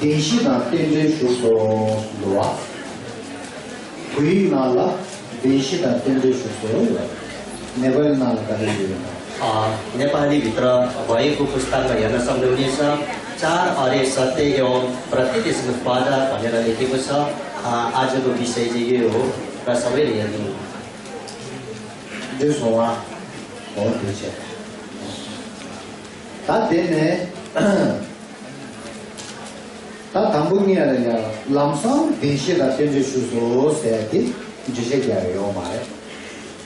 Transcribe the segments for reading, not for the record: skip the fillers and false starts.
대시나 땡제 쇼소 로아 부이나라 대시나 땡제 쇼소 네발나라 가리요 नेपाली भित्र भएको पुस्तकमा हेर्न सक्नुहुनेछ 4 अरे सत्य एवं प्रतिदेशको बाधा भनेर लेखेको छ आजको विषय चाहिँ यो हो र सबैले हेर्नु देशवा हो देश तादेने ता 당분이야 람상 대시다 땡제 쇼소 세야기 지세기야요 말에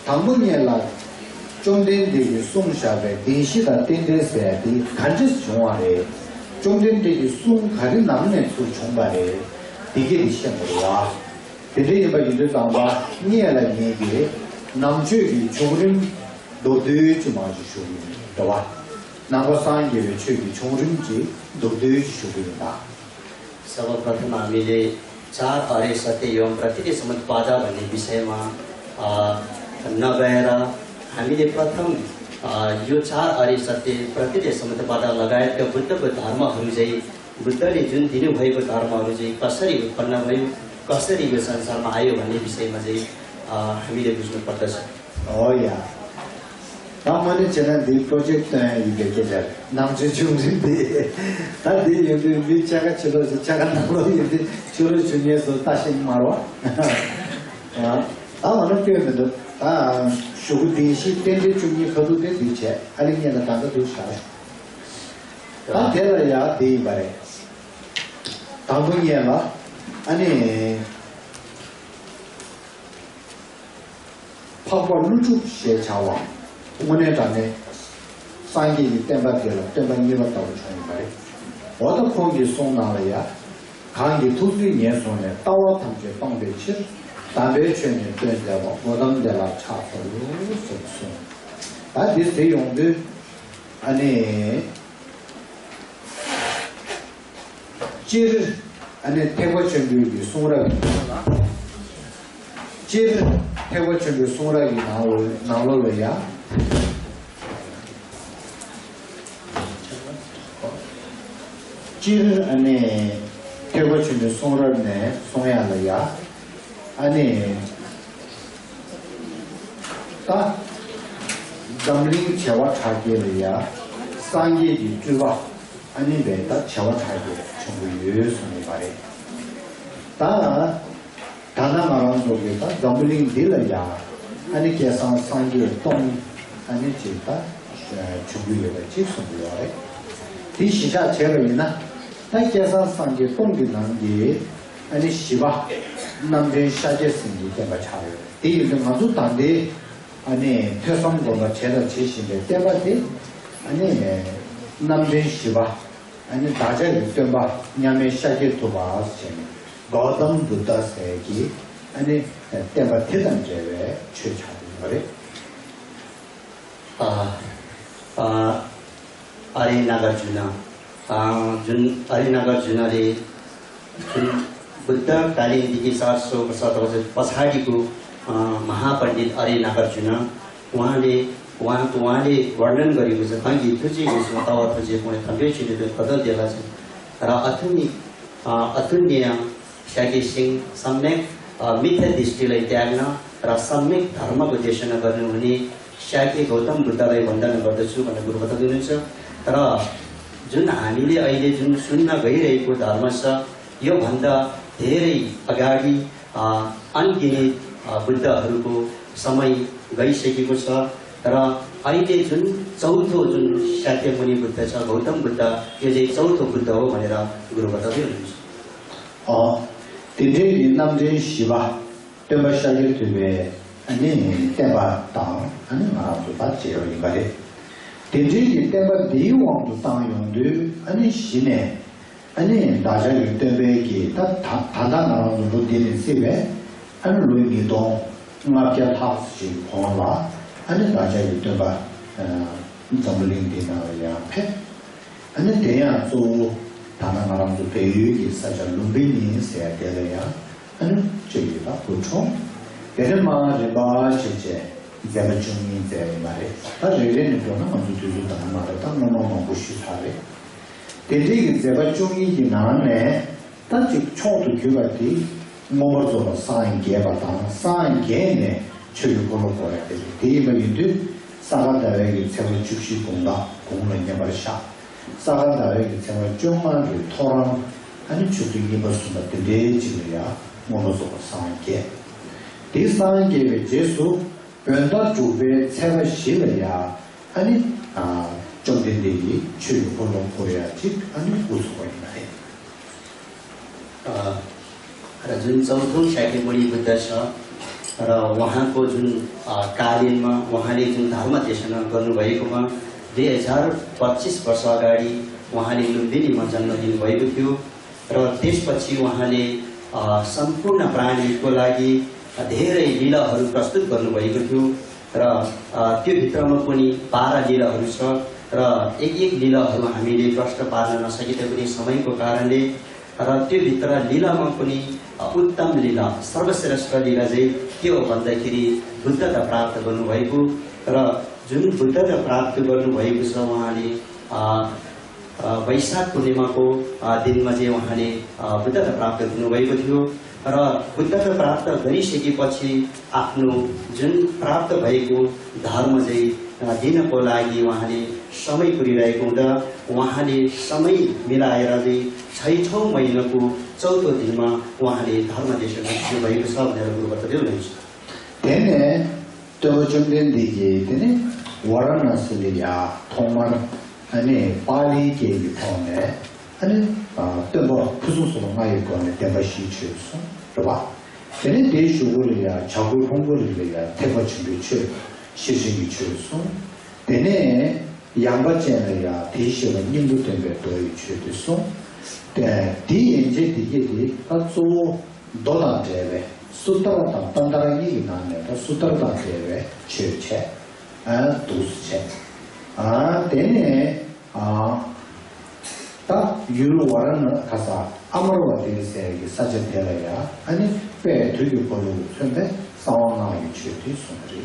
당분이야 종된대기 송샤베 대시다 땡데스야디 간지스 종화래 종된대기 송 가리 남네 수 총발에 이게 시험으로와 대대에 봐도 당과 니야라 니게 남주기 종림 도대지 마주쇼 더와 나고상계의 최기 종림지 도대지 쇼입니다 सर्वप्रथम हामीले 4 अरे सत्य एवं प्रतिदेशमा बाधा भन्ने विषयमा नगएर हामीले प्रथम यो 4 अरे सत्य प्रतिदेशमा बाधा लगायतका बुद्धको धर्महरू चाहिँ बुद्धले जुन दिनुभएको धर्महरू चाहिँ कसरी उत्पन्न भयो कसरी यो संसारमा आयो भन्ने विषयमा चाहिँ हामीले बुझ्नु पर्दछ ओया तामाने चना दी प्रोजेक्ट इगे केजा नामजे जुमजिंदे तादी यदि बिचागा चलो चागा नरो यदि चलो जुनिया सो ताशिन मारो तामाने पेमेदो शुगुदिशी टेंडे जुनी खदुदे दिचे अलिन्याला तांगा दुशा ता तेलाया दे बारे तांगुन्याला 아니 파파 루주시의 자와 오늘 전에 상기이 땜바디로 땜바니가 따로 전에 말이 어떤 거기 송나라야 강기 투수의 예손에 따와 탐제 방배치 담배 전에 된다고 모든 데라 차서로 썼어 아 디스 용도 아니 질 아니 태고 준비 소라기 질 태고 준비 소라기 나올래야 질 아니 태고 준비 소라네 소야래야 아니 다 담링 제와 차기래야 상계기 주와 아니 내가 제와 차기 전부 유효성이 말해 다 다나 말하는 속에다 담링 딜이야 아니 계산 상계 동 아니 제가 준비를 지속을 해 디시가 제가 있나 다 계산 상계 동기는 게 아니 시바 남들 샤제스니 때가 차요 이게 아주 단데 아니 표성거가 제가 제시인데 때마데 아니 남들 시바 아니 다자 육점바 냐메 샤제 도바 세미 거담 부다세기 아니 때마 대단 제외 최차는 거래 아리나가주나 준 아리나가주나ले जुन बुद्धकालीनदेखि 700 वर्ष पछाडिको महापण्डित अरिनागार्जुन उहाँले वर्णन गरेको छ ताकि तुझे तव तुझे कुनै कन्भेन्सनले बदल दिएला छ र अथुन्य शाकी सिंह सम्यक मिथ्या दृष्टिलाई त्याग्न र सम्यक धर्मको देशना गर्नुहुने शाकी गौतम बुद्धलाई वन्दन गर्दछु भनेर गुरु बताउनुहुन्छ र जुन हामीले अहिले जुन सुन्न गइरहेको धर्म छ यो भन्दा धेरै अगाडि अनगिनित बुद्धहरूको समय गइसकेको छ र अहिले जुन चौथो जुन शाक्यमुनि बुद्ध छ गौतम बुद्ध यो चाहिँ चौथो बुद्ध हो भनेर गुरु बताउँदै हुनुहुन्छ तिजे नामजे शिवा तेबा शागे तुबे अनि तेबा ताङ अनि माराजु बाचे हो इबारे तिजे तेबा दिवाङ ताङ योंदु अनि शिने अनि दाजा युतेबेकी ता थादा नाराजु बुद्धिने सिबे अनि लुइनी दोङ माप्या थासि होला अनि दाजा युतेबा जमलिङ दिनाया फे अनि त्यहाँ जो थाना नाराजु पेयुकी सजा लुबिनी सेतेलेया अनि चेगिबा पुछो केरमा रेबा चेचे जेबजुनी जेमारे ता रेले निटोना मजुजु ता मारे ता नमो बुशी थारे 대리기 제가 중이 나네 단지 총도 규가디 뭐로 사인게 받아 사인게네 최고로 보여야 돼. 대리만인데 사가다에게 세월 죽시 공다 공론에 말샤 사가다에게 세월 좀만 토랑 아니 주둥이 벗으면 대지야 뭐로 사인게 이 사인게 제수 변다 주베 세월 실이야 아니 정된되기 최고로 보여야지 아니 우수가 있나요? जुन चौथो शाक्यमुनि बुद्ध छ र उहाँको जुन कालीनमा उहाँले जुन धर्म देशना गर्नुभएकोमा 2025 वर्ष अगाडि उहाँले लुम्बिनीमा जन्म लिनुभएको थियो र त्यसपछि उहाँले सम्पूर्ण प्राणीको लागि धेरै लीलाहरू प्रस्तुत गर्नुभएको थियो र त्यो भित्रमा पनि 12 लीलाहरू छ र एक लीलाहरू हामीले प्रश्न पार्न नसके तापनि समयको कारणले र त्यो भित्र लीलामा पनि उत्तम लीला सर्वश्रेष्ठ लीला चाहिँ के हो भन्दाखेरि बुद्धता प्राप्त गर्नुभएको र जुन बुद्धता प्राप्त गर्नुभएको छ उहाँले वैशाख पूर्णिमाको दिनमा चाहिँ उहाँले बुद्धता प्राप्त गर्नुभएको थियो र बुद्धता प्राप्त गरिसकेपछि आफ्नो जुन प्राप्त भएको धर्म चाहिँ दिनको लागि उहाँले समय पुरिरहेको हुँदा उहाँले समय मिलाएर चाहिँ 6औं महिनाको 4औं दिनमा उहाँले धर्म देशमा भएको छ भनेर गुरुबाट देउनुहुन्छ तेने तोजुम्देन्दिगे तेने वाराणसीया थोमर अनि पालीके भित्रने अनि तब पुजुसो माइकोने तेबाशी छुसो रबा तेने देशु고리야 자고 홍보리야 태버춘비 치 시신이 छुसो तेने 양바체야 대시는 님도 때문에 또 छुसो 디 이제 디게디 아주 도나제베 수타라다 단다라기 나네 수타라다 제베 칠체 두스체 되네 딱 유로와라는 가사 아무로와 대세에게 사전되어야 아니 배 되게 벌로 선배 상황하기 취해 손들이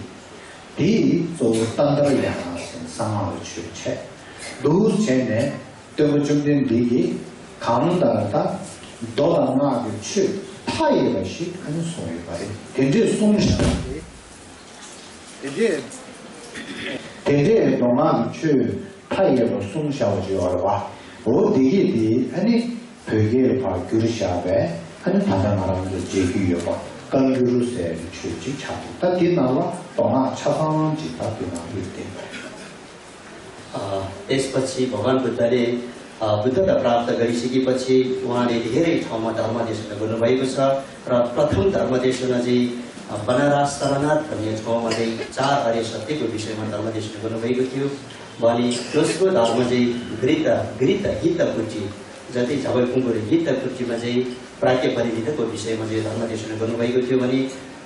디조 단다라야 상황을 취해 두스체네 또 좀된 디기 강다다 도당하게 취 타이것이 하는 소리 말이 대제 송시 대제 동안 취 타이로 송샤오지 얼와 어디디 아니 되게 봐 그르샤베 하는 다른 말하면서 제기요 봐 강규르세 취지 차다 디나와 동안 차상원 지다 디나 이때 त्यसपछि भगवान बुद्धले बुद्धता प्राप्त गरिसकेपछि उहाँले धेरै ठाउँमा धर्मदेशना गर्नुभएको छ र प्रथम धर्मदेशना चाहिँ बनारस सारनाथ भन्ने ठाउँमा चाहिँ 4 आर्य सत्यको विषयमा धर्मदेशना गर्नुभएको थियो भने दोस्रो धर्म चाहिँ हितकुटी जति झबलकुङ्गुरे हितकुटीमा चाहिँ प्राज्ञ परिमितको विषयमा चाहिँ धर्मदेशना गर्नुभएको थियो भने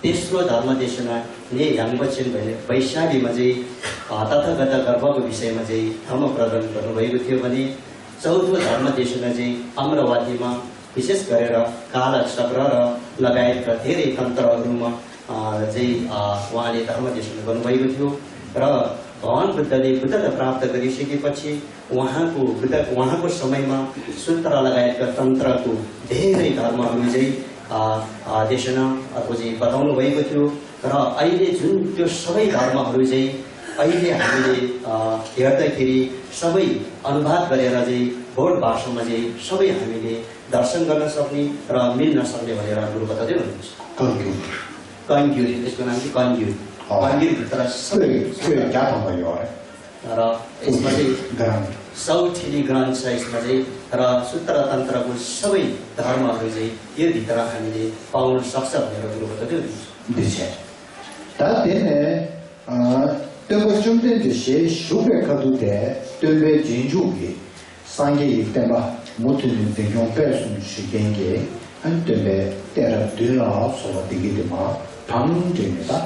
तेस्रो धर्मदेशना ने याङबचेन भन्ने वैशालीमा चाहिँ तथागत गर्भको विषयमा चाहिँ धर्म प्रदान गर्नुभएको थियो भने चौथो धर्मदेशना चाहिँ अमरावतीमा विशेष गरेर काला चक्र र लगायतका धेरै तन्त्रहरूमा चाहिँ उहाँले धर्मदेशना गर्नुभएको थियो र भगवान बुद्धले बुद्धता प्राप्त गरिसकेपछि उहाँको समयमा सूत्र लगायतका तन्त्रको धेरै धर्महरू चाहिँ देशना अथवा चाहिँ बताउनु भएको थियो र अहिले जुन त्यो सबै धर्महरू चाहिँ अहिले हामीले हेर्दाखेरि सबै अनुवाद गरेर चाहिँ बोर्ड भाषामा चाहिँ सबै हामीले दर्शन गर्न सक्ने र मिल्न सक्ने भनेर गुरु बताउँदै हुनुहुन्छ कन्ग्युर यसको नाम चाहिँ कन्ग्युर भित्र सबै र यसमा चाहिँ सौठिली ग्रन्थ छ यसमा चाहिँ र सूत्र तन्त्रको सबै धर्महरू चाहिँ यो भित्र हामीले पाउन सक्छ भनेर गुरु बताउँदै हुनुहुन्छ तब जुम्देन जे शुभे खदुते तबे जिंजुगे सांगे इतेबा मोतुन देयों पेसुन शिगेंगे अंतबे तेरा दुला सोदिगिदमा 방제니다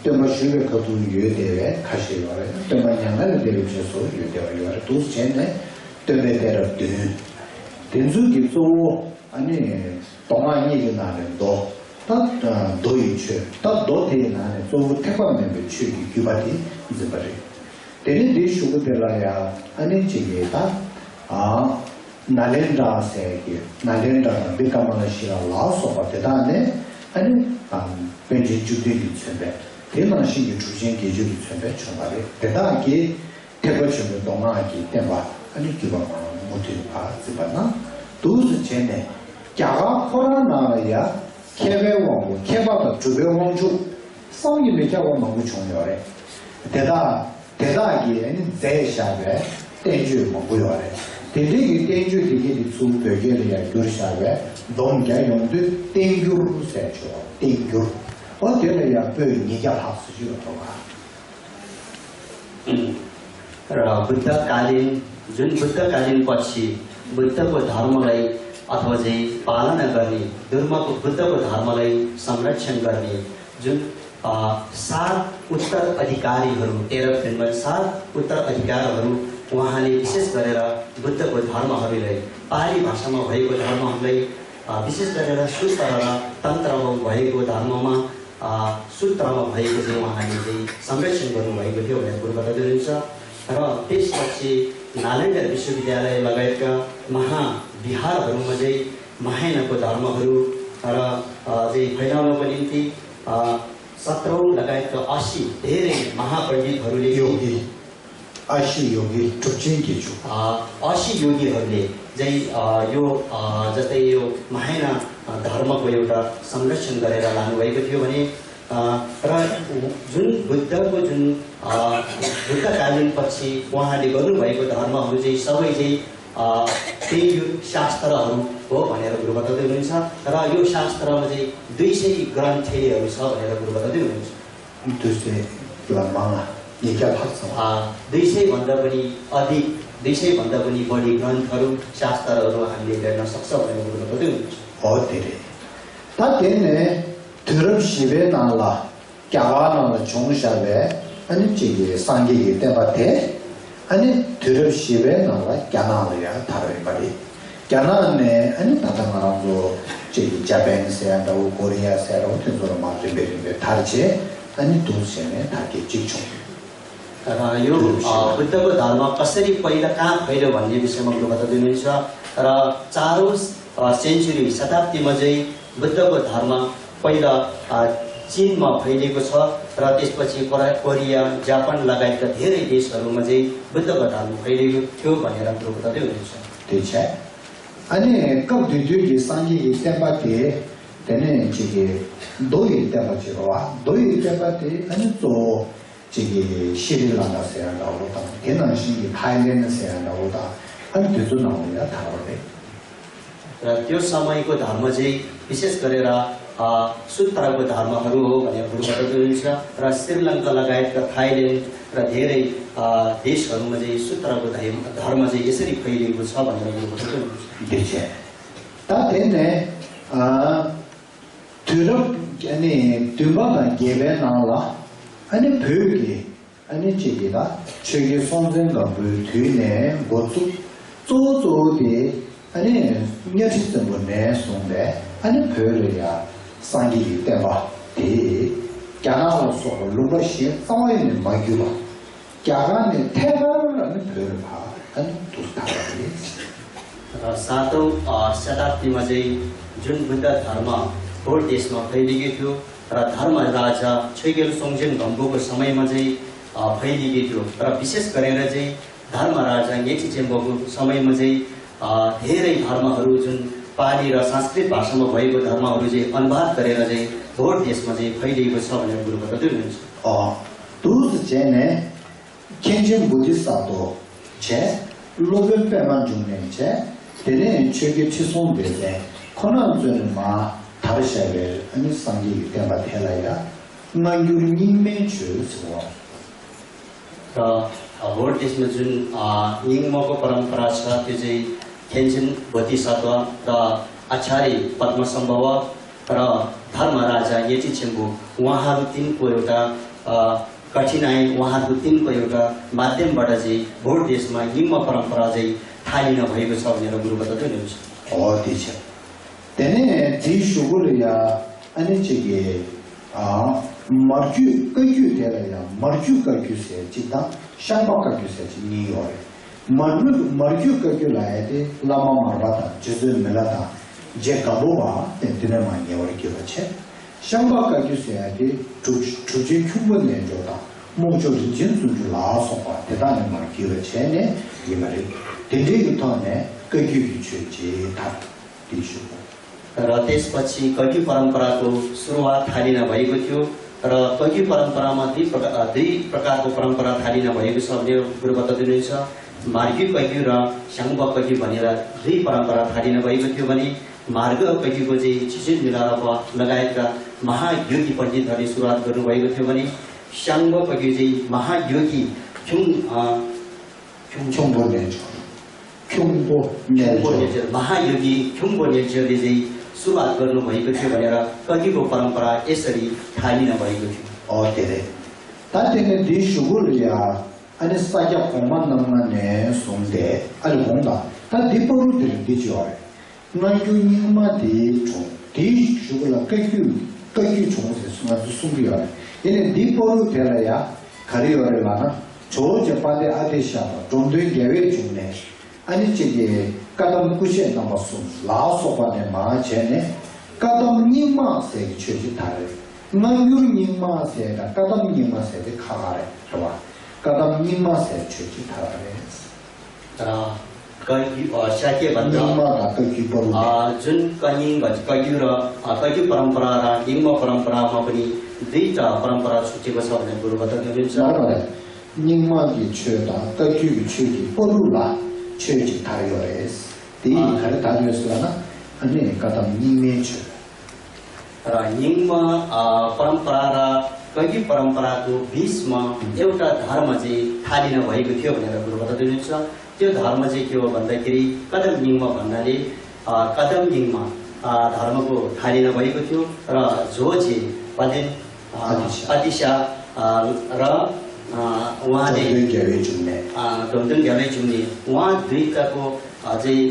तब शुभे खदु युदेवे खाशेवारे तब 냥날 दे르제소 युदे와요 도스체네 तबे तेरा दु 된주기 조 아니 동안이 나는도 딱 도이체 딱 도테나네 좀 태권면 취기 규바디 이제 버리 되는 대슈고 될라야 아니 지게다 Nalendra Seki, Nalendra Bikamashira Lasso, Tedane, and Benji Judy Tsebe, Timashi Chujin Judy Tsebe, Chumari, Tedaki, Tebachum Donaki, Temba, and Kiba Motiva Zibana, those Chene, Kara Koranaya, Kebe Wong, Keba, Jube Wonju, some you make our Mamuchon. Tedaki and Zeshabe, Tenju Mobuyore. Tedeki Tenju Tiki Tsu Pegelia Durshabe, Don Gayon, Tengur Secho, Tengur. What did I have Niga House you Buddha Kalin, Jun Buddha Kalin Pachi, Buddha Dharmalai, Atwazi, Palana Garni, Durma Buddha Dharmalai, Samrakshan Garni, Jun सात उत्तर अधिकारीहरू 13 फिल्ममा सात उत्तर अधिकारहरू उहाँले विशेष गरेर बुद्धको धर्महरूलाई पाली भाषामा भएको धर्महरूलाई विशेष गरेर सूत्र र तन्त्रमा भएको धर्ममा सूत्रमा भएको चाहिँ उहाँले चाहिँ संरक्षण गर्नुभएको थियो भनेर कुरो बताइदिनुहुन्छ र त्यसपछि नालन्दा विश्वविद्यालय लगायतका महाविहारहरूमा चाहिँ महायानको धर्महरू र चाहिँ फैलाउनको निम्ति 17 लगायतका 80 धेरै महापण्डितहरूले योगी 80 योगी टुचिन किजु 80 योगीहरूले चाहिँ यो जस्तै यो महायान धर्मको एउटा संरक्षण गरेर लानु भएको थियो भने र जुन बुद्धको जुन बुद्धकालीन पछि उहाँले गर्नुभएको धर्महरू चाहिँ सबै चाहिँ त्यही शास्त्रहरू हो भनेर गुरु बताउँदै हुनुहुन्छ र यो शास्त्रमा चाहिँ 200 ग्रन्थहरू छ भनेर गुरु बताउँदै हुनुहुन्छ 200 भन्दा पनि अधिक 200 भन्दा पनि बढी ग्रन्थहरू शास्त्रहरू हामीले हेर्न सक्छौं भनेर गुरु बताउँदै हुनुहुन्छ हो धेरै तातेने धर्म शिवे नाला क्यावाना जोंशाबे अनि चाहिँ सांगिक तेबाते अनि धर्म शिवे नाला क्यानालया थारेबारी क्यानाने अनि तातामाराजो चाहिँ जापान से आउँदा कोरिया से आउँदा त्यो मात्र बेरिबे थार्चे अनि दुसेने थाके चिचो र यो बुद्धको धर्म कसरी पहिला कहाँ फैल्यो भन्ने विषयमा गुरु बताउँदै हुनुहुन्छ र 4औं सेन्चुरी शताब्दीमा चाहिँ बुद्धको धर्म पहिला चीनमा फैलिएको छ र त्यसपछि कोरिया जापान लगायतका धेरै देशहरूमा चाहिँ बुद्धको धर्म फैलिएको थियो भनेर गुरु बताउँदै हुनुहुन्छ त्यसै अनि कब दुई सांगिक तेबाते तेने चाहिँ दोई तेबाचे हो दोई तेबाते अनि तो चाहिँ श्रीलङ्का से आउँदा हो तेनासिङी थाइल्यान्ड से आउँदा हो अनि त्यो नहुँदा थाहा र त्यो समयको धर्म चाहिँ विशेष गरेर सूत्रको धर्महरू हो भनेर गुरु बताउँदै हुनुहुन्छ र श्रीलङ्का लगायतका थाइल्यान्ड र धेरै देशहरूमा चाहिँ सूत्रको धर्म चाहिँ यसरी फैलिएको छ भनेर गुरु बताउँदै हुनुहुन्छ त्यसै तातेने तुरप अनि तुबागा गेबे नाला अनि भुगे अनि चिगिदा चिगे sonzenga बुथुने गोचु जोजोदे अनि न्याचितबने sonde अनि भुरेया सांगिक तेबा ते क्यानासो लुबशी साइने मागिबा क्यागाने तेबा अनि भुरबा अनि तुस्ताले र 7औं शताब्दीमा चाहिँ जुन बुद्ध धर्म बौद्ध देशमा फैलिएको थियो र धर्म राजा छैगेल सोङजेन गम्बुको समयमा चाहिँ फैलिएको थियो र विशेष गरेर चाहिँ धर्म राजा येची चेम्बोको समयमा चाहिँ धेरै धर्महरू जुन पाली र संस्कृत भाषामा भएको धर्महरू चाहिँ अनुवाद गरेर चाहिँ बौद्ध देशमा चाहिँ फैलिएको छ भनेर गुरु बताउँदै हुनुहुन्छ तुज जेने केन्जेन बुद्धिस्टको छे लोबेल पेमान जुने छे तेने छेगे छिसों बेले 코난즈마 다르샤벨 아니 상기 때마 텔라야 나유님메 주스와 बौद्ध देशमा जुन निङ्मको परम्परा छ त्यो चाहिँ खेन्जिन बोधिसत्व र आचार्य पद्मसम्भव र धर्म राजा येची चेम्बु उहाँहरू तिनको एउटा कठिनाई उहाँहरू तिनको एउटा माध्यमबाट चाहिँ बौद्ध देशमा निङ्म परम्परा चाहिँ थालिन भएको छ भनेर गुरु बताउँदै हुनुहुन्छ त्यसो तेने ती सुगुलया अनि चाहिँ मर्क्यु कयु तेलया मर्क्यु कयु से चिता शापा कयु से नि हो मर्क्यू करके लाए थे लामा मारवा था जिस मिला था जे कबोबा तेरे मांगे और क्यों अच्छे शंबा करके से आए थे तुझे क्यों बने जो था मुझे जिन सुन लास होगा तेरा ने मर्क्यू अच्छे ने ये मरे तेरे युद्ध ने कहीं भी चुजे था तीसु र त्यसपछि कगी परम्पराको सुरुवात थालिन भएको थियो र कगी परम्परामा दुई प्रकारको परम्परा थालिन भएको छ भन्ने कुरो बताइदिनुहुन्छ मार्गी कगी र शाङ्बा कगी भनेर दुई परम्परा थालिन भएको थियो भने मार्ग कगीको चाहिँ चिचिन मिलारवा लगायतका महायोगी पण्डितहरूले सुरुवात गर्नुभएको थियो भने शाङ्बा कगी चाहिँ महायोगी महायोगी ख्युम्बो नेल्चरले चाहिँ सुरुवात गर्नुभएको थियो भनेर कगीको परम्परा यसरी थालिन भएको थियो 어때래 다때는 디슈고리아 아니 사자 공만남만에 송데 알공다 다 디포르들 디죠 나유니마디 총 디슈고라 깨규 총세 수마도 숨비야 얘네 디포르 되라야 가리어레라나 조제파데 아데샤 좀도인 계획 중에 아니 저게 까담 구시에 남았어 라소바네 마제네 까담 니마세 취지 다래 나유니마세가 까담 니마세데 카가래 좋아 까담 니마세 취지 다래 자 कगी शाक्य भन्दा जुन कनिङ कगी र कगी परम्परा र निम्म परम्परामा पनि दुईटा परम्परा छुटेको छ भन्ने कुरो बताउनुहुन्छ निम्मकी छेदा कगी छेदी पोरुला छेजी थायोरेस ती खरे थायोसलाना अनि कदम निमे छ र निम्म परम्परा र कगी परम्पराको बीचमा एउटा धर्म चाहिँ थालिन भएको थियो भनेर कुरो बताउनुहुन्छ त्यो धर्म चाहिँ के हो भन्दाखेरि कदम निम्म भन्नाले कदम निम्म धर्मको थालिन भएको थियो र जो चाहिँ पदेन अतिशा र उहाँले डोमदुङ ग्यावे जुम्ने उहाँ दुईटाको चाहिँ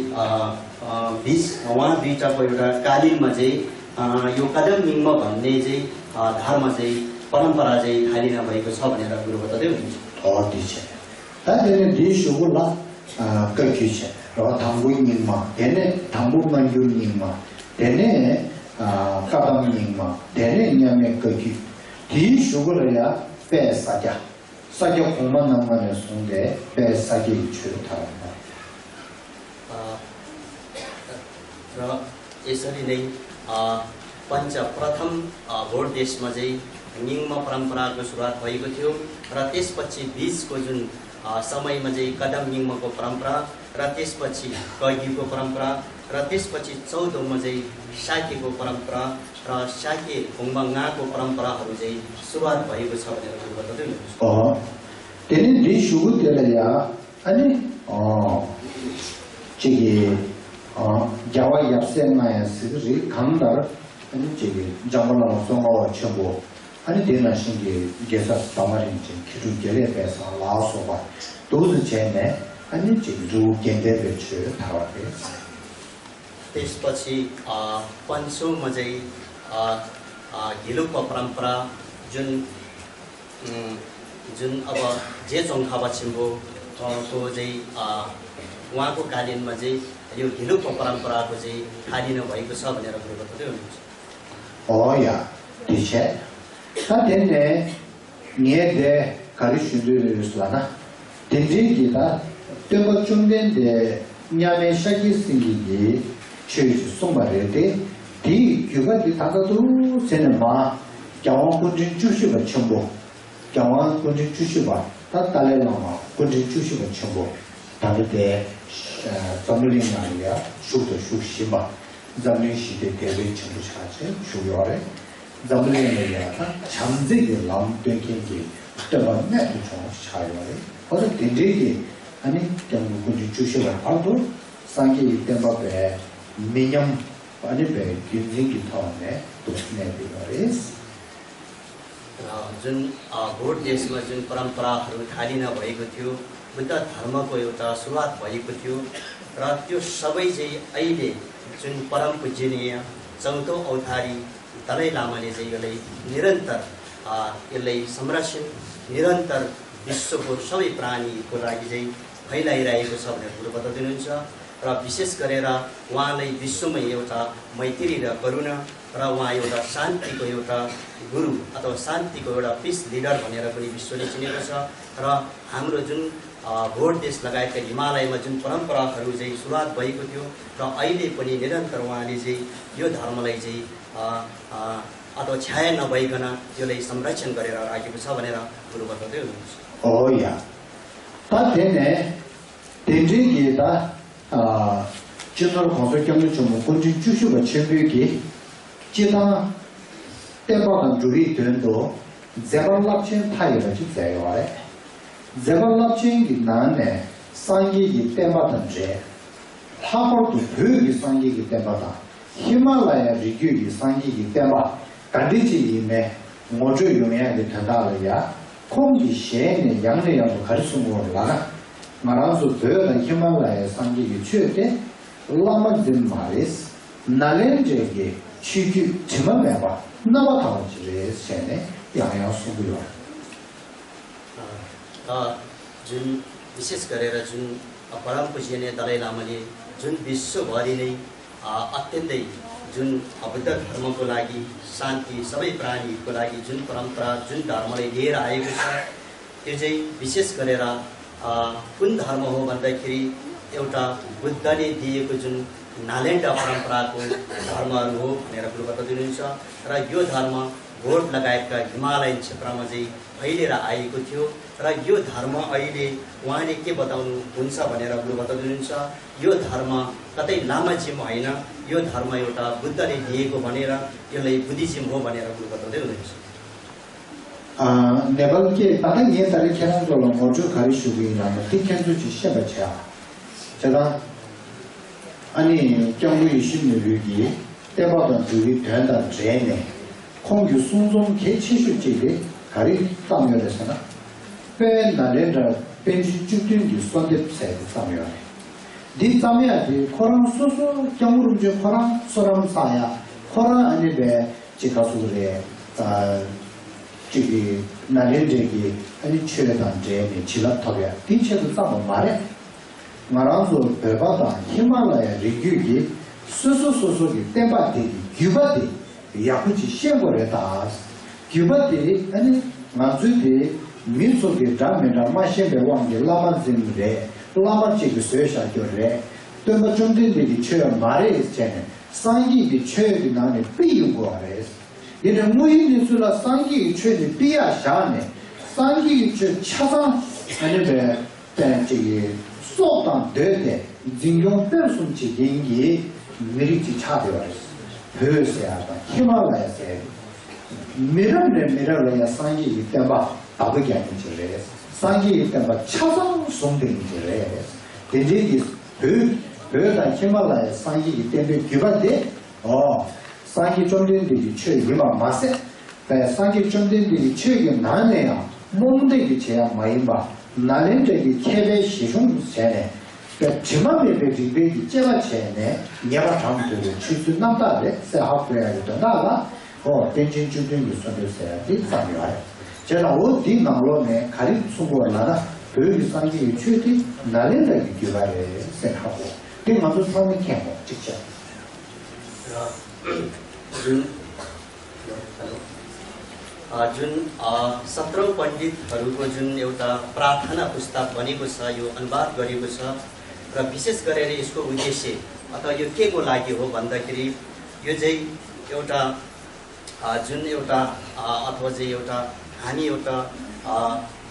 बीच उहाँ दुईटाको एउटा कालीनमा चाहिँ यो कदम निम्म भन्ने चाहिँ धर्म चाहिँ परम्परा चाहिँ थालिन भएको छ भनेर कुरो बताउँदै हुनुहुन्छ तादेने दिशुगुला ककिचे र थांगुइ निम्मा देने थांगु मंजु निम्मा देने कदम निम्मा देने न्यामे ककी दिशुगुला पेसाजा 사교 공만 남만의 송대 배사기 출타입니다. र यसरी नै पञ्च प्रथम भोट देशमा चाहिँ निम्म परम्पराको सुरुवात भएको थियो र त्यसपछि बीचको जुन समयमा चाहिँ कदम निम्मको परम्परा र त्यसपछि कगीको परम्परा र त्यसपछि चौधौँमा चाहिँ शाक्यको परम्परा र शाक्य होङबाङाको परम्पराहरू चाहिँ सुरुवात भएको छ भनेर बताउँदै हुनुहुन्छ तेनी दिशुगुतेलया अनि 저기 자와 yapsen마야 스리 강달 아니 저기 장발로 송어 쳐고 아니 되나 신기 계사 담아린지 기준결에 배서 라소바 도즈 제네 아니 저기 루겐데베츠 타와게 त्यसपछि पञ्चौँमा चाहिँ घिलुकको परम्परा जुन अब जे चोङखाबा छिम्बो को चाहिँ उहाँको कालीनमा चाहिँ यो घिलुकको परम्पराको चाहिँ थालिन भएको छ भनेर कुरो बताउँदै हुनुहुन्छ ओया दिशे तादेने निएदे 가르치르스라나 된지기다 때가 중된데 냐메 샤기 생기기 최지 송바레데 디 규가디 다가도 세네마 경원 군진 주시가 첨부 경원 군진 주시바 다 달래나마 군진 주시가 첨부 다르데 점링 말이야 수도 수시바 점링 시대 대외 첨부 차체 주요래 점링이야 잠재게 람되게 그때가 내도 좀 차요래 어제 된지기 아니 경원 군진 주시가 아도 상계 때문에 미념 아니 배 긴진기 타네 도스네비거리스 जुन भोट देशमा जुन परम्पराहरू थालिन भएको थियो बुद्ध धर्मको एउटा सुरुवात भएको थियो र त्यो सबै चाहिँ अहिले जुन परम पूजनीय चौथौँ अवतारी दलाई लामाले चाहिँ यसलाई निरन्तर यसलाई संरक्षण निरन्तर विश्वको सबै प्राणीको लागि चाहिँ फैलाइरहेको छ भनेर कुरो बताइदिनुहुन्छ र विशेष गरेर उहाँलाई विश्वमै एउटा मैत्री र करुणा र उहाँ एउटा शान्तिको एउटा गुरु अथवा शान्तिको एउटा पिस लिडर भनेर पनि विश्वले चिनेको छ र हाम्रो जुन भोट देश लगायतका हिमालयमा जुन परम्पराहरू चाहिँ सुरुवात भएको थियो र अहिले पनि निरन्तर उहाँले चाहिँ यो धर्मलाई चाहिँ अथवा छाया नभइकन यसलाई संरक्षण गरेर राखेको छ भनेर कुरो बताउँदै हुनुहुन्छ। ओया ता देने देन्जिगी दा जनरल कन्फरेन्सले जुन कुन जुशुको छेबेकी 제가 때마다 주의 된도 제발랍친 타이를 주세요. 제발랍친이 나네 상기기 때마다인지 하버드 교육이 상기기 때마다 히말라야 리규기 상기기 때마다 간디지임에 모두 용해하게 된다고야 공기 시에는 양내양도 가르치는 거라 말아서 되는 히말라야 상기기 최대 라마진 마리스 나렌제기 취규 지만매봐 나와타오지를 세네 양양 수고요. जुन विशेष गरेर जुन परम पूज्य दलाई लामाले जुन विश्वभरि नै अत्यन्तै जुन बुद्ध धर्मको लागि शान्ति सबै प्राणीको लागि जुन परम्परा जुन धर्मले लिएर आएको छ त्यो चाहिँ विशेष गरेर कुन धर्म हो भन्दाखेरि एउटा बुद्धले दिएको जुन नालेन्डा परम्पराको धर्महरू हो भनेर कुरो बताइदिनुहुन्छ र यो धर्म भोट लगायतका हिमालयन क्षेत्रमा चाहिँ फैलिएर आएको थियो र यो धर्म अहिले उहाँले के बताउनु हुन्छ भनेर कुरो बताइदिनुहुन्छ। यो धर्म कतै लामाजिम होइन, यो धर्म एउटा बुद्धले दिएको भनेर यसलाई बुद्धिज्म हो भनेर कुरो बताउँदै हुनुहुन्छ। नेपाल के पता ये तारीख है जो मौजूद खाली शुरू ना ठीक है जो चीज़ बचा चला अनि क्या वो इसी में लगी तेबाद दूरी ठंडा train है空有松松开汽水这个还是大苗的什么？被那连着编辑决定的算的菜的大苗的，你大苗的可能说讲我们就可能说他们啥呀？可能安尼呗，这个说的这个那连这个安尼缺单这的其他特别，的确是怎么买的？我让说北方的喜马拉雅地区的说的电巴的、九巴的。也不去先过来打，九八的，俺俺这的民族的咱们这马先别忘记拉玛人来，拉玛这个学校就来，对么中间的车马来钱，生意的车的那里背过来，因为我一说了生意车的比较下呢，生意车车上俺那边在这个少当得的，人用本身去经济没得去差别了。hööseätä himalayaseen miranne sangi itaba tabugenjirees sangi itaba chasang songdenjirees denjigi hööda himalaya sangi itebe gyubade sangi chomdendegi chö yima mase ve sangi chomdendegi chö yim naneya momdegi cheya mayimba nalendegi kebe shishung sene 지만베베 비베기 제가체네 내가 담도록 출수 남다래 세하프야도 나가 덴진 주된 유선에서야 뒷상이와요. 제가 어디 나로네 가리 수고하나 그 상기 최대 나래의 기발에 생각하고 대만도 처음에 캐고 직접 जुन 17 पण्डितहरूको जुन एउटा प्रार्थना पुस्तक बनेको छ यो अनुवाद गरेको छ र विशेष गरेर यसको उद्देश्य अथवा यो के को लागि हो भन्दाखेरि यो चाहिँ एउटा जुन एउटा अथवा चाहिँ एउटा हामी एउटा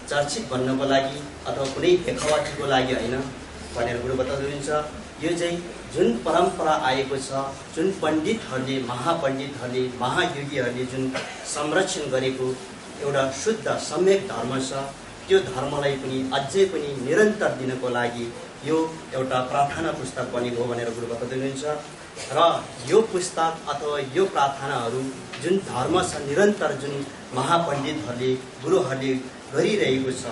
चर्चित बन्नको लागि अथवा कुनै देखावटीको लागि होइन भनेर कुरो बताउनुहुन्छ। यो चाहिँ जुन परम्परा आएको छ जुन पण्डितहरूले महापण्डितहरूले महायोगीहरूले जुन संरक्षण गरेको एउटा शुद्ध सम्यक धर्म छ त्यो धर्मलाई पनि अझै पनि निरन्तर दिनको लागि यो एउटा प्रार्थना पुस्तक बनेको हो भनेर कुरो बताइदिनुहुन्छ। र यो पुस्तक अथवा यो प्रार्थनाहरू जुन धर्म छ निरन्तर जुन महापण्डितहरूले गुरुहरूले गरिरहेको छ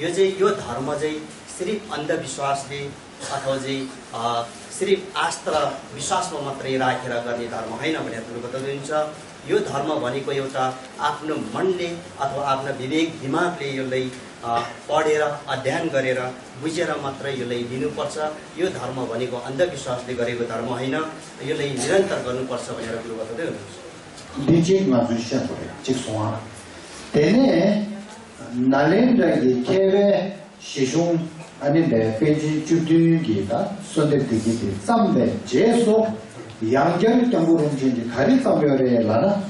यो चाहिँ यो धर्म चाहिँ सिर्फ अन्धविश्वासले अथवा चाहिँ सिर्फ आस्था र विश्वासमा मात्रै राखेर गर्ने धर्म होइन भनेर कुरो बताइदिन्छ। यो धर्म भनेको एउटा आफ्नो मनले अथवा आफ्नो विवेक दिमागले यसलाई पढेर अध्ययन गरेर बुझेर मात्रै यसलाई लिनुपर्छ। यो धर्म भनेको अन्धविश्वासले गरेको धर्म होइन, यसलाई निरन्तर गर्नुपर्छ भनेर कुरो बताउँदै हुनुहुन्छ। 디직 맞으셔 버려. 직송아. 대내 날렌다기 케베 시숑 아닌데 페이지 주두기가 선대되기 쌈배 제소 양절 정보를 이제 가리사별에 라나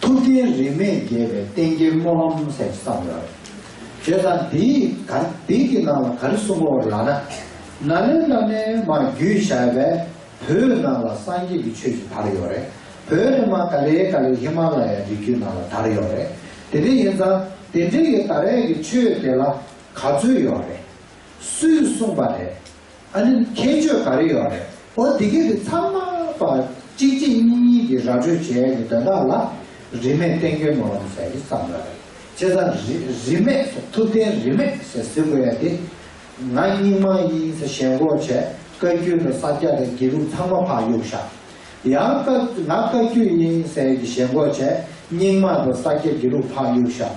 투디 리메 게베 땡게 모험 색상을 제가 디기 나와 가르스고 라나 날렌다네 마 규샤베 hö나라 상기 비추기 다르요래 hö르마 칼레 히말라야 비큐나라 다르요래 되게 인자 되게 다르게 추에라 가주요래 수송바래 아니 개조 가려요래 어디게 참마바 찌찌니게 라주 제게 다라 리메 땡게 모험세 있습니다 제가 리메 투데 리메 세스고야데 나이마이 세셴고체 거기도 사자의 기루 참마파 요샤 양가 나가규인 세기 셴고체 닝마도 사게 기루 파 요샤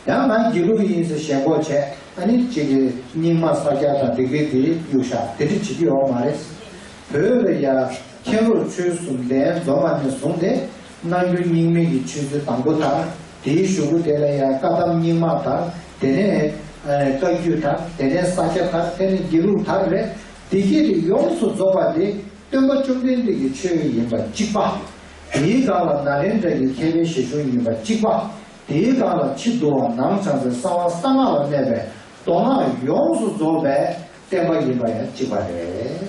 양만 기루인 세셴고체 아니 지게 닝마 사자다 되게 요샤 되게 지게 말했어 그래야 겨울 추순데 너만의 손데 나유 닝메기 추스 담보다 대쇼고 되려야 까담 닝마다 되네 거기다 되네 사자다 되네 기루다래 디게 용수 조바디 뜸바 중된데 최인바 직바 디가라 나렌데 케베시 중인바 직바 디가라 치도 남창의 사와 상하와 내베 도나 용수 조베 뜸바 이바야 직바래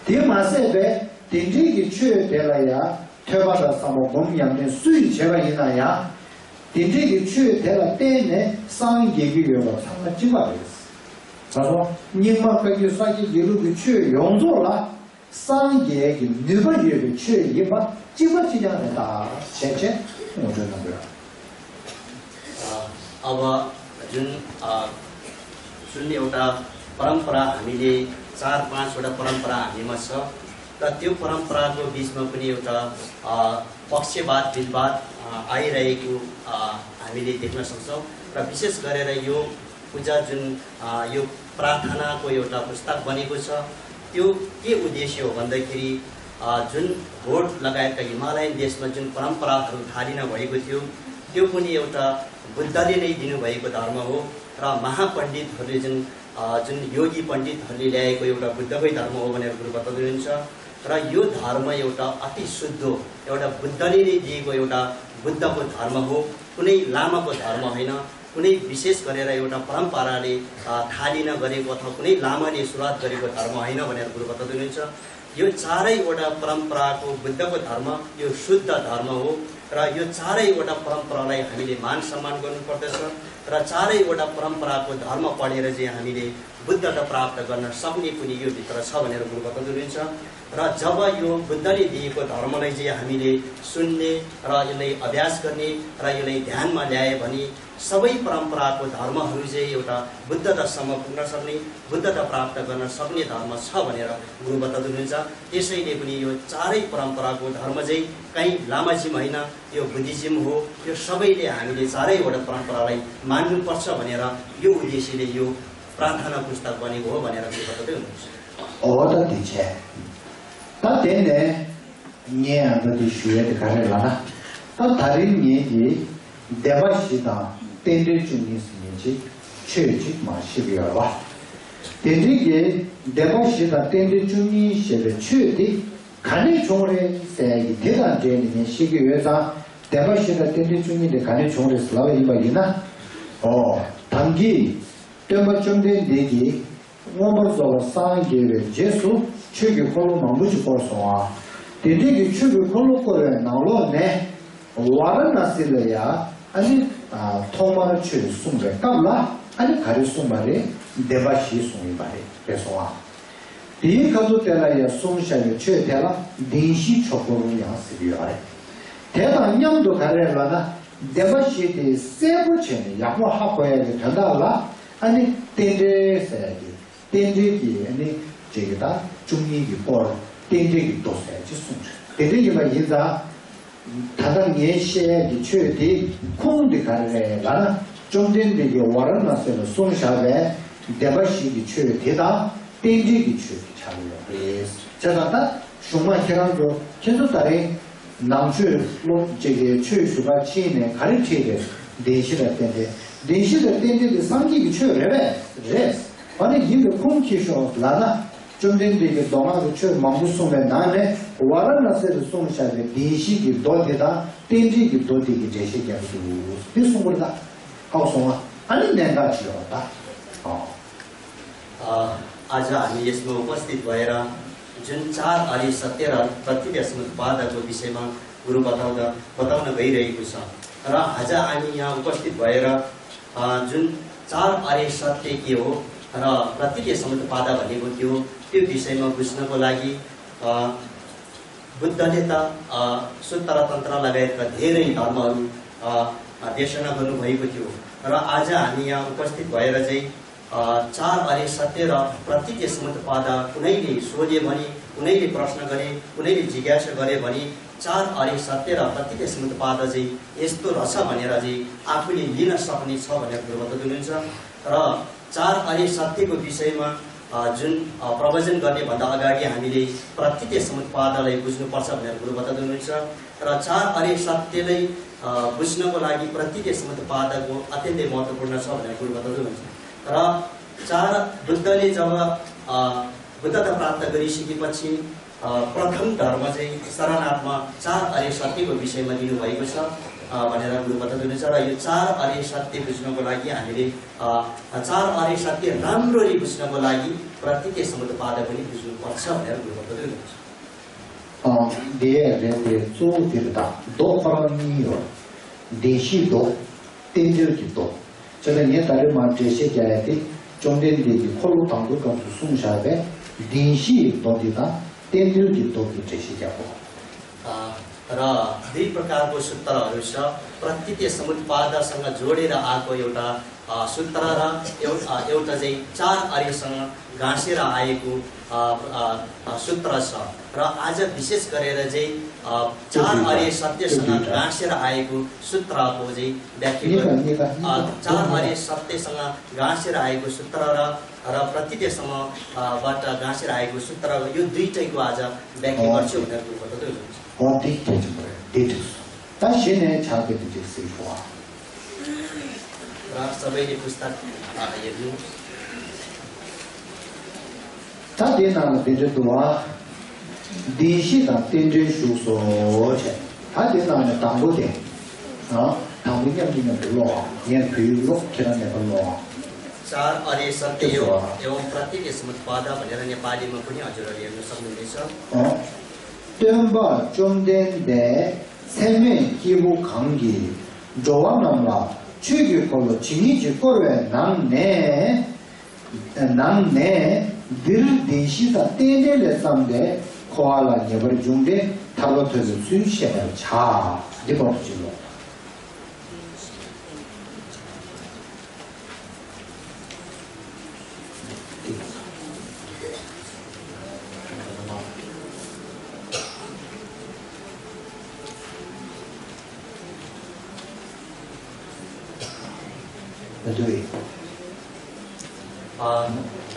디마세베 딘지기 최되라야 퇴바다 사모 공양된 수이 제가 있나야 딘지기 최되라 때네 상계기요가 상마 직바래 그래서 님만까지 사기 이루기 취 용도라 상계의 누버리의 취 이바 집어지냐다 제제 뭐라는 거야 अब जुन एउटा परम्परा हामीले 4-5 वटा परम्परा हामीमा छ र त्यो परम्पराको बीचमा पनि एउटा पक्षपात विवाद आइरहेको हामीले देख्न सक्छौं र विशेष गरेर यो पूजा जुन यो प्रार्थनाको एउटा पुस्तक बनेको छ त्यो के उद्देश्य हो भन्दाखेरि जुन भोट लगायतका हिमालयन देशमा जुन परम्पराहरू थालिन भएको थियो त्यो पनि एउटा बुद्धले नै दिनुभएको धर्म हो र महापण्डितहरूले जुन योगी पण्डितहरूले ल्याएको एउटा बुद्धकै धर्म हो भनेर कुरो बताउनुहुन्छ र यो धर्म एउटा अति शुद्ध एउटा बुद्धले नै दिएको एउटा बुद्धको धर्म हो कुनै लामाको धर्म होइन कुनै विशेष गरेर एउटा परम्पराले थालिन गरेको अथवा कुनै लामाले सुरुवात गरेको धर्म होइन भनेर कुरो बताउनुहुन्छ यो चारैवटा परम्पराको बुद्धको धर्म यो शुद्ध धर्म हो र यो चारैवटा परम्परालाई हामीले मान सम्मान गर्नुपर्दछ र चारैवटा परम्पराको धर्म पढेर चाहिँ हामीले बुद्धता प्राप्त गर्न सक्ने पनि यो भित्र छ भनेर कुरो बताउनुहुन्छ र जब यो बुद्धले दिएको धर्मलाई चाहिँ हामीले सुन्ने र यसलाई अभ्यास गर्ने र यसलाई ध्यानमा ल्याए भने सबै परम्पराको धर्महरू चाहिँ एउटा बुद्धतासम्म पुग्न सक्ने बुद्धता प्राप्त गर्न सक्ने धर्म छ भनेर गुरु बताउनुहुन्छ त्यसैले पनि यो चारै परम्पराको धर्म चाहिँ कहीँ लामाजिम होइन यो बुद्धिज्म हो यो सबैले हामीले चारैवटा परम्परालाई मान्नुपर्छ भनेर यो उद्देश्यले यो प्रार्थना पुस्तक बनेको हो भनेर गुरु बताउँदै हुनुहुन्छ 다 되네 녀한테 쉬어야 가려나 다 다른 얘기 대바시다 땡들 중에서지 최지 마시비야 봐 땡들게 대바시다 땡들 중에서 최디 간의 종래 세기 대단제는 시기회사 대바시다 땡들 중에 간의 종래 슬라와 이바이나 단기 때문에 좀된 얘기 원버서 상계의 제수 최기 콜로 마무지 벌써와 되게 최기 콜로 거에 나올네 와르나실이야 아니 토마를 칠 숨게 깔라 아니 가르스 말에 대바시 숨이 말에 그래서 이 가도 때라야 숨샤에 최대라 대시 초보로 양습이야 대단량도 가려라나 대바시의 세부체는 야고 하고야 된다라 아니 때제세기 때제기 아니 제가 중립이 볼 땡땡이 도세 지송주 대대기가 인자 다른 예시에 최대 콩데 가래라나 좀 전에 와라나서 송샤베 대바시기 최대다 땡땡이 최대 차려 제가 정말 해랑도 계속 달에 남주 뭐 저기 최수가 치네 가르치게 대시를 때인데 대시를 때인데 상기기 최래래 아니 이게 콩키쇼 라나 좀 전에 동아도 최 망무송에 나네 와라나서 송샤베 대시기 도대다 땡땡이 도대기 제시게 하고 비송거다 하우송아 아니 내가 지었다 आज हामी यसमा उपस्थित भएर जुन 4 आर्य सत्य र प्रतिज्ञा समुत्पादको विषयमा गुरु बताउन गइरहेको छ र आज हामी यहाँ उपस्थित भएर जुन 4 आर्य सत्य के हो र प्रतिज्ञा समुत्पाद भनेको के हो त्यो विषयमा बुझ्नको लागि बुद्धले त सूत्र तन्त्र लगायतका धेरै धर्महरू देशना गर्नुभएको थियो र आज हामी यहाँ उपस्थित भएर चाहिँ 4 आर्य सत्य र प्रतिज्ञा समुत्पाद कुनैले सोधे भने कुनैले प्रश्न गरे कुनैले जिज्ञासा गरे भने 4 आर्य सत्य र प्रतिज्ञा समुत्पाद चाहिँ यस्तो रहेछ भनेर चाहिँ आफूले लिन सक्ने छ भनेर गुरु बताउनुहुन्छ र 4 आर्य सत्यको विषयमा जुन प्रवचन गर्ने भन्दा अगाडि हामीले प्रतिज्ञा समुत्पादलाई बुझ्नुपर्छ भनेर गुरु बताउनुहुन्छ र 4 आर्य सत्यलाई बुझ्नको लागि प्रतिज्ञा समुत्पादको अत्यन्तै महत्त्वपूर्ण छ भनेर गुरु बताउनुहुन्छ र 4 बुद्धले जब बुद्धता प्राप्त गरिसकेपछि प्रथम धर्म चाहिँ शरणार्थमा 4 आर्य सत्यको विषयमा दिनुभएको छ भनेर गुरु बताउनुहुन्छ र यो 4 आर्य सत्य बुझ्नको लागि हामीले 4 आर्य सत्य राम्ररी बुझ्नको लागि प्रतिज्ञा समुत्पाद पनि बुझ्नुपर्छ भनेर गुरु बताउनुहुन्छ 대례의 조들다 도파라니요 대시도 땡절기도 저는 옛날에 말제시 자야지 정된되기 콜로 당국과 수송샤베 대시 도디다 땡절기도 제시하고 र दुई प्रकारको सूत्रहरू छ प्रतिज्ञा समुत्पादसँग जोडेर आएको एउटा सूत्र र एउटा चाहिँ 4 आर्यसँग गाँसेर आएको सूत्र छ र आज विशेष गरेर चाहिँ 4 आर्य सत्यसँग गाँसेर आएको सूत्रको चाहिँ व्याख्या 4 आर्य सत्यसँग गाँसेर आएको सूत्र र प्रतिज्ञासँगबाट गाँसेर आएको सूत्र यो दुईटैको आज व्याख्या गर्छु भनेर बताउनुहुन्छ 다시는 자기도 됐을 거야. र सबैले पुस्तक हेर्नु 다대나는 되도와 대시다 된전수소체 다대나는 당고대 당고념이면 불러 얘는 비유로 계란에 불러 4 आर्य सत्य एवं प्रतिज्ञा समुत्पाद भनेर नेपालीमा पनि हजुरहरूले हेर्न सक्नुहुनेछ 뜸바 좀 된데 세면 기부 관계 조합남라 최규 걸로 진이지 거에 남네 늘 대시다 때를 삼데 코알라 예벌 중대 타로트를 순시에 자 리버지로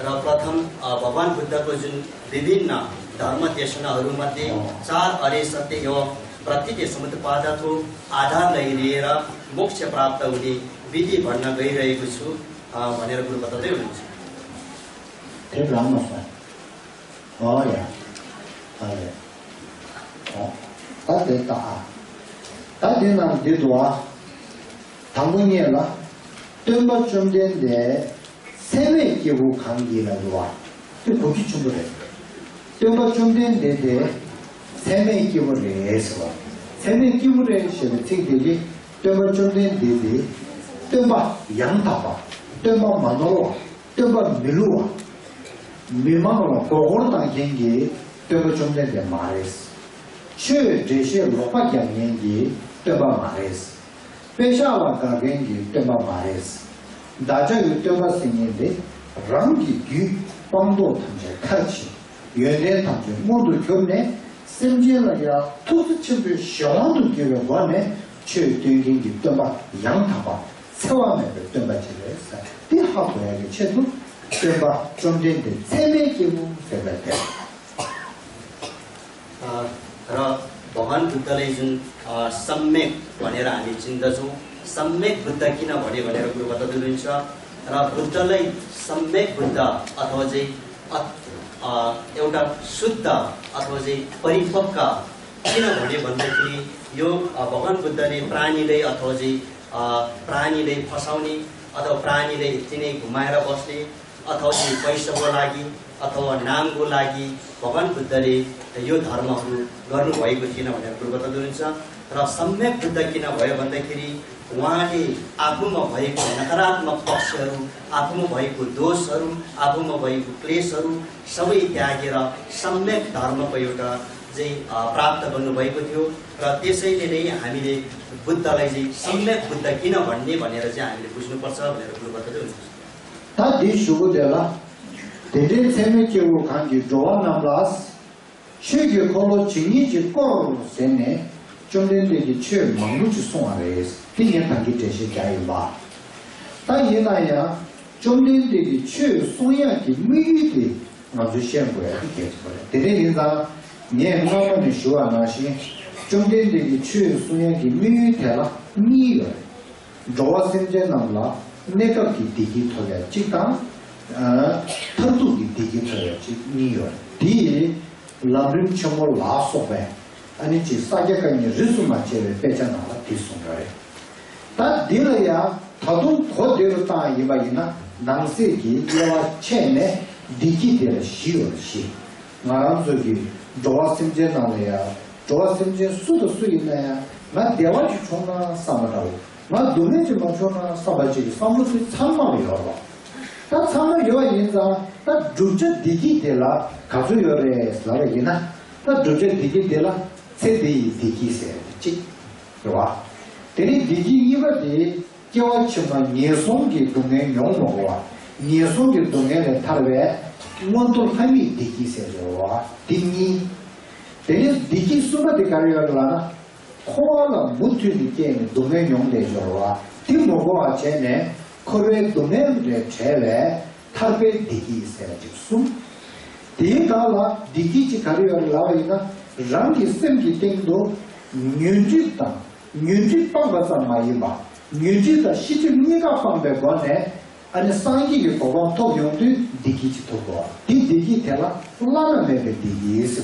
र प्रथम भगवान बुद्धको जुन विभिन्न धर्म देशनाहरूमध्ये 4 आर्य सत्य एवं प्रतिज्ञा समुत्पादको आधारलाई लिएर मोक्ष प्राप्त हुने विधि भन्न गइरहेको छु भनेर गुरु बताउँदै हुनुहुन्छ 뜸바 좀 된데 세매 기부 관계라고 와. 그 거기 충분해. 뜸바 좀 된데 세매 기부를 해서 세매 기부를 해서 특별히 뜸바 좀 된데 뜸바 양다바 뜸바 만으로 뜸바 밀루와 밀만으로 고고로 당긴게 뜸바 좀 된데 말했어. 최 제시에 로밖에 안 된게 뜸바 말했어. पेशावा का गेंगे तेमा मारेस दाजा युतेमा सिंगे रंगी गी पंदो थंजे खाची 연대 탐지 모두 교내 심지어야 토스침을 시원도 기회 관에 최등기 덤바 양타바 세와매를 덤바지를 했어. 대하고야게 최도 덤바 좀된데 세매 기부 세배대. र भगवान बुद्धले जुन सम्यक भनेर हामी चिन्दछौँ सम्यक बुद्ध किन भन्यो भनेर कुरो बताउनुहुन्छ र बुद्धलाई सम्यक बुद्ध अथवा चाहिँ एउटा शुद्ध अथवा चाहिँ परिपक्व किन भन्यो भन्दाखेरि यो भगवान बुद्धले प्राणीलाई अथवा चाहिँ प्राणीलाई फसाउने अथवा प्राणीलाई चिने घुमाएर बस्ने अथवा चाहिँ पैसाको लागि अथवा नामको लागि भगवान बुद्धले यो धर्महरू गर्नुभएको थिएन भनेर कुरो बताउनुहुन्छ र सम्यक बुद्ध किन भयो भन्दाखेरि उहाँले आफूमा भएको नकारात्मक पक्षहरू आफूमा भएको दोषहरू आफूमा भएको क्लेशहरू सबै त्यागेर सम्यक धर्मको एउटा चाहिँ प्राप्त गर्नुभएको थियो र त्यसैले नै हामीले बुद्धलाई चाहिँ सम्यक बुद्ध किन भन्ने भनेर चाहिँ हामीले बुझ्नुपर्छ भनेर कुरो बताउँदै हुन्छ 다 디슈고데라 대대 세메케고 관계 조안남라스 최교 콜로 진이지 꼬로 세네 좀된데기 최 망무지 송아레스 띵년 단계 제시 자이바 다이나야 좀된데기 최 송야기 미디 아주 시험고야 이게 그래 대대 인자 네 마음의 쇼아나시 좀된데기 최 송야기 미디라 미여 조아센제 남라 내가 기디기 토야 지가 터두기 디기 토야 지 미여 디 라브림 첨을 라소베 아니 지 사게까지 리수마 제베 빼잖아 디송가래 다 디라야 다도 고대로 다 이바이나 남세기 이와 체네 디기들 시오시 나람저기 조아심제 나래야 조아심제 수도 수이나야 나 대화지 총나 삼아라고 나 돈에지 맞춰나 사바지 삼무스 참마요. 다 참마요 인자 다 주제 디기데라 가주요레 슬라베기나 다 주제 디기데라 세디 디기세 치 요와 데리 디기 이버디 겨와치마 니송기 동에 용모와 니송기 동에 탈베 원도 함이 디기세요와 디니 데리 디기 수바디 가려라나 코알라 무트니 게임 도메 용대죠와 팀보고와 제네 코레 도메르데 제레 탈베 디기 세라직숨 디가라 디기지 가리얼 라이나 랑기 셈기 땡도 뉴지다 뉴지 빵바사 마이바 뉴지다 시지 니가 빵베 권에 아니 상기기 보고 또 용도 디기지 도고 디기 테라 라나메 디기 있어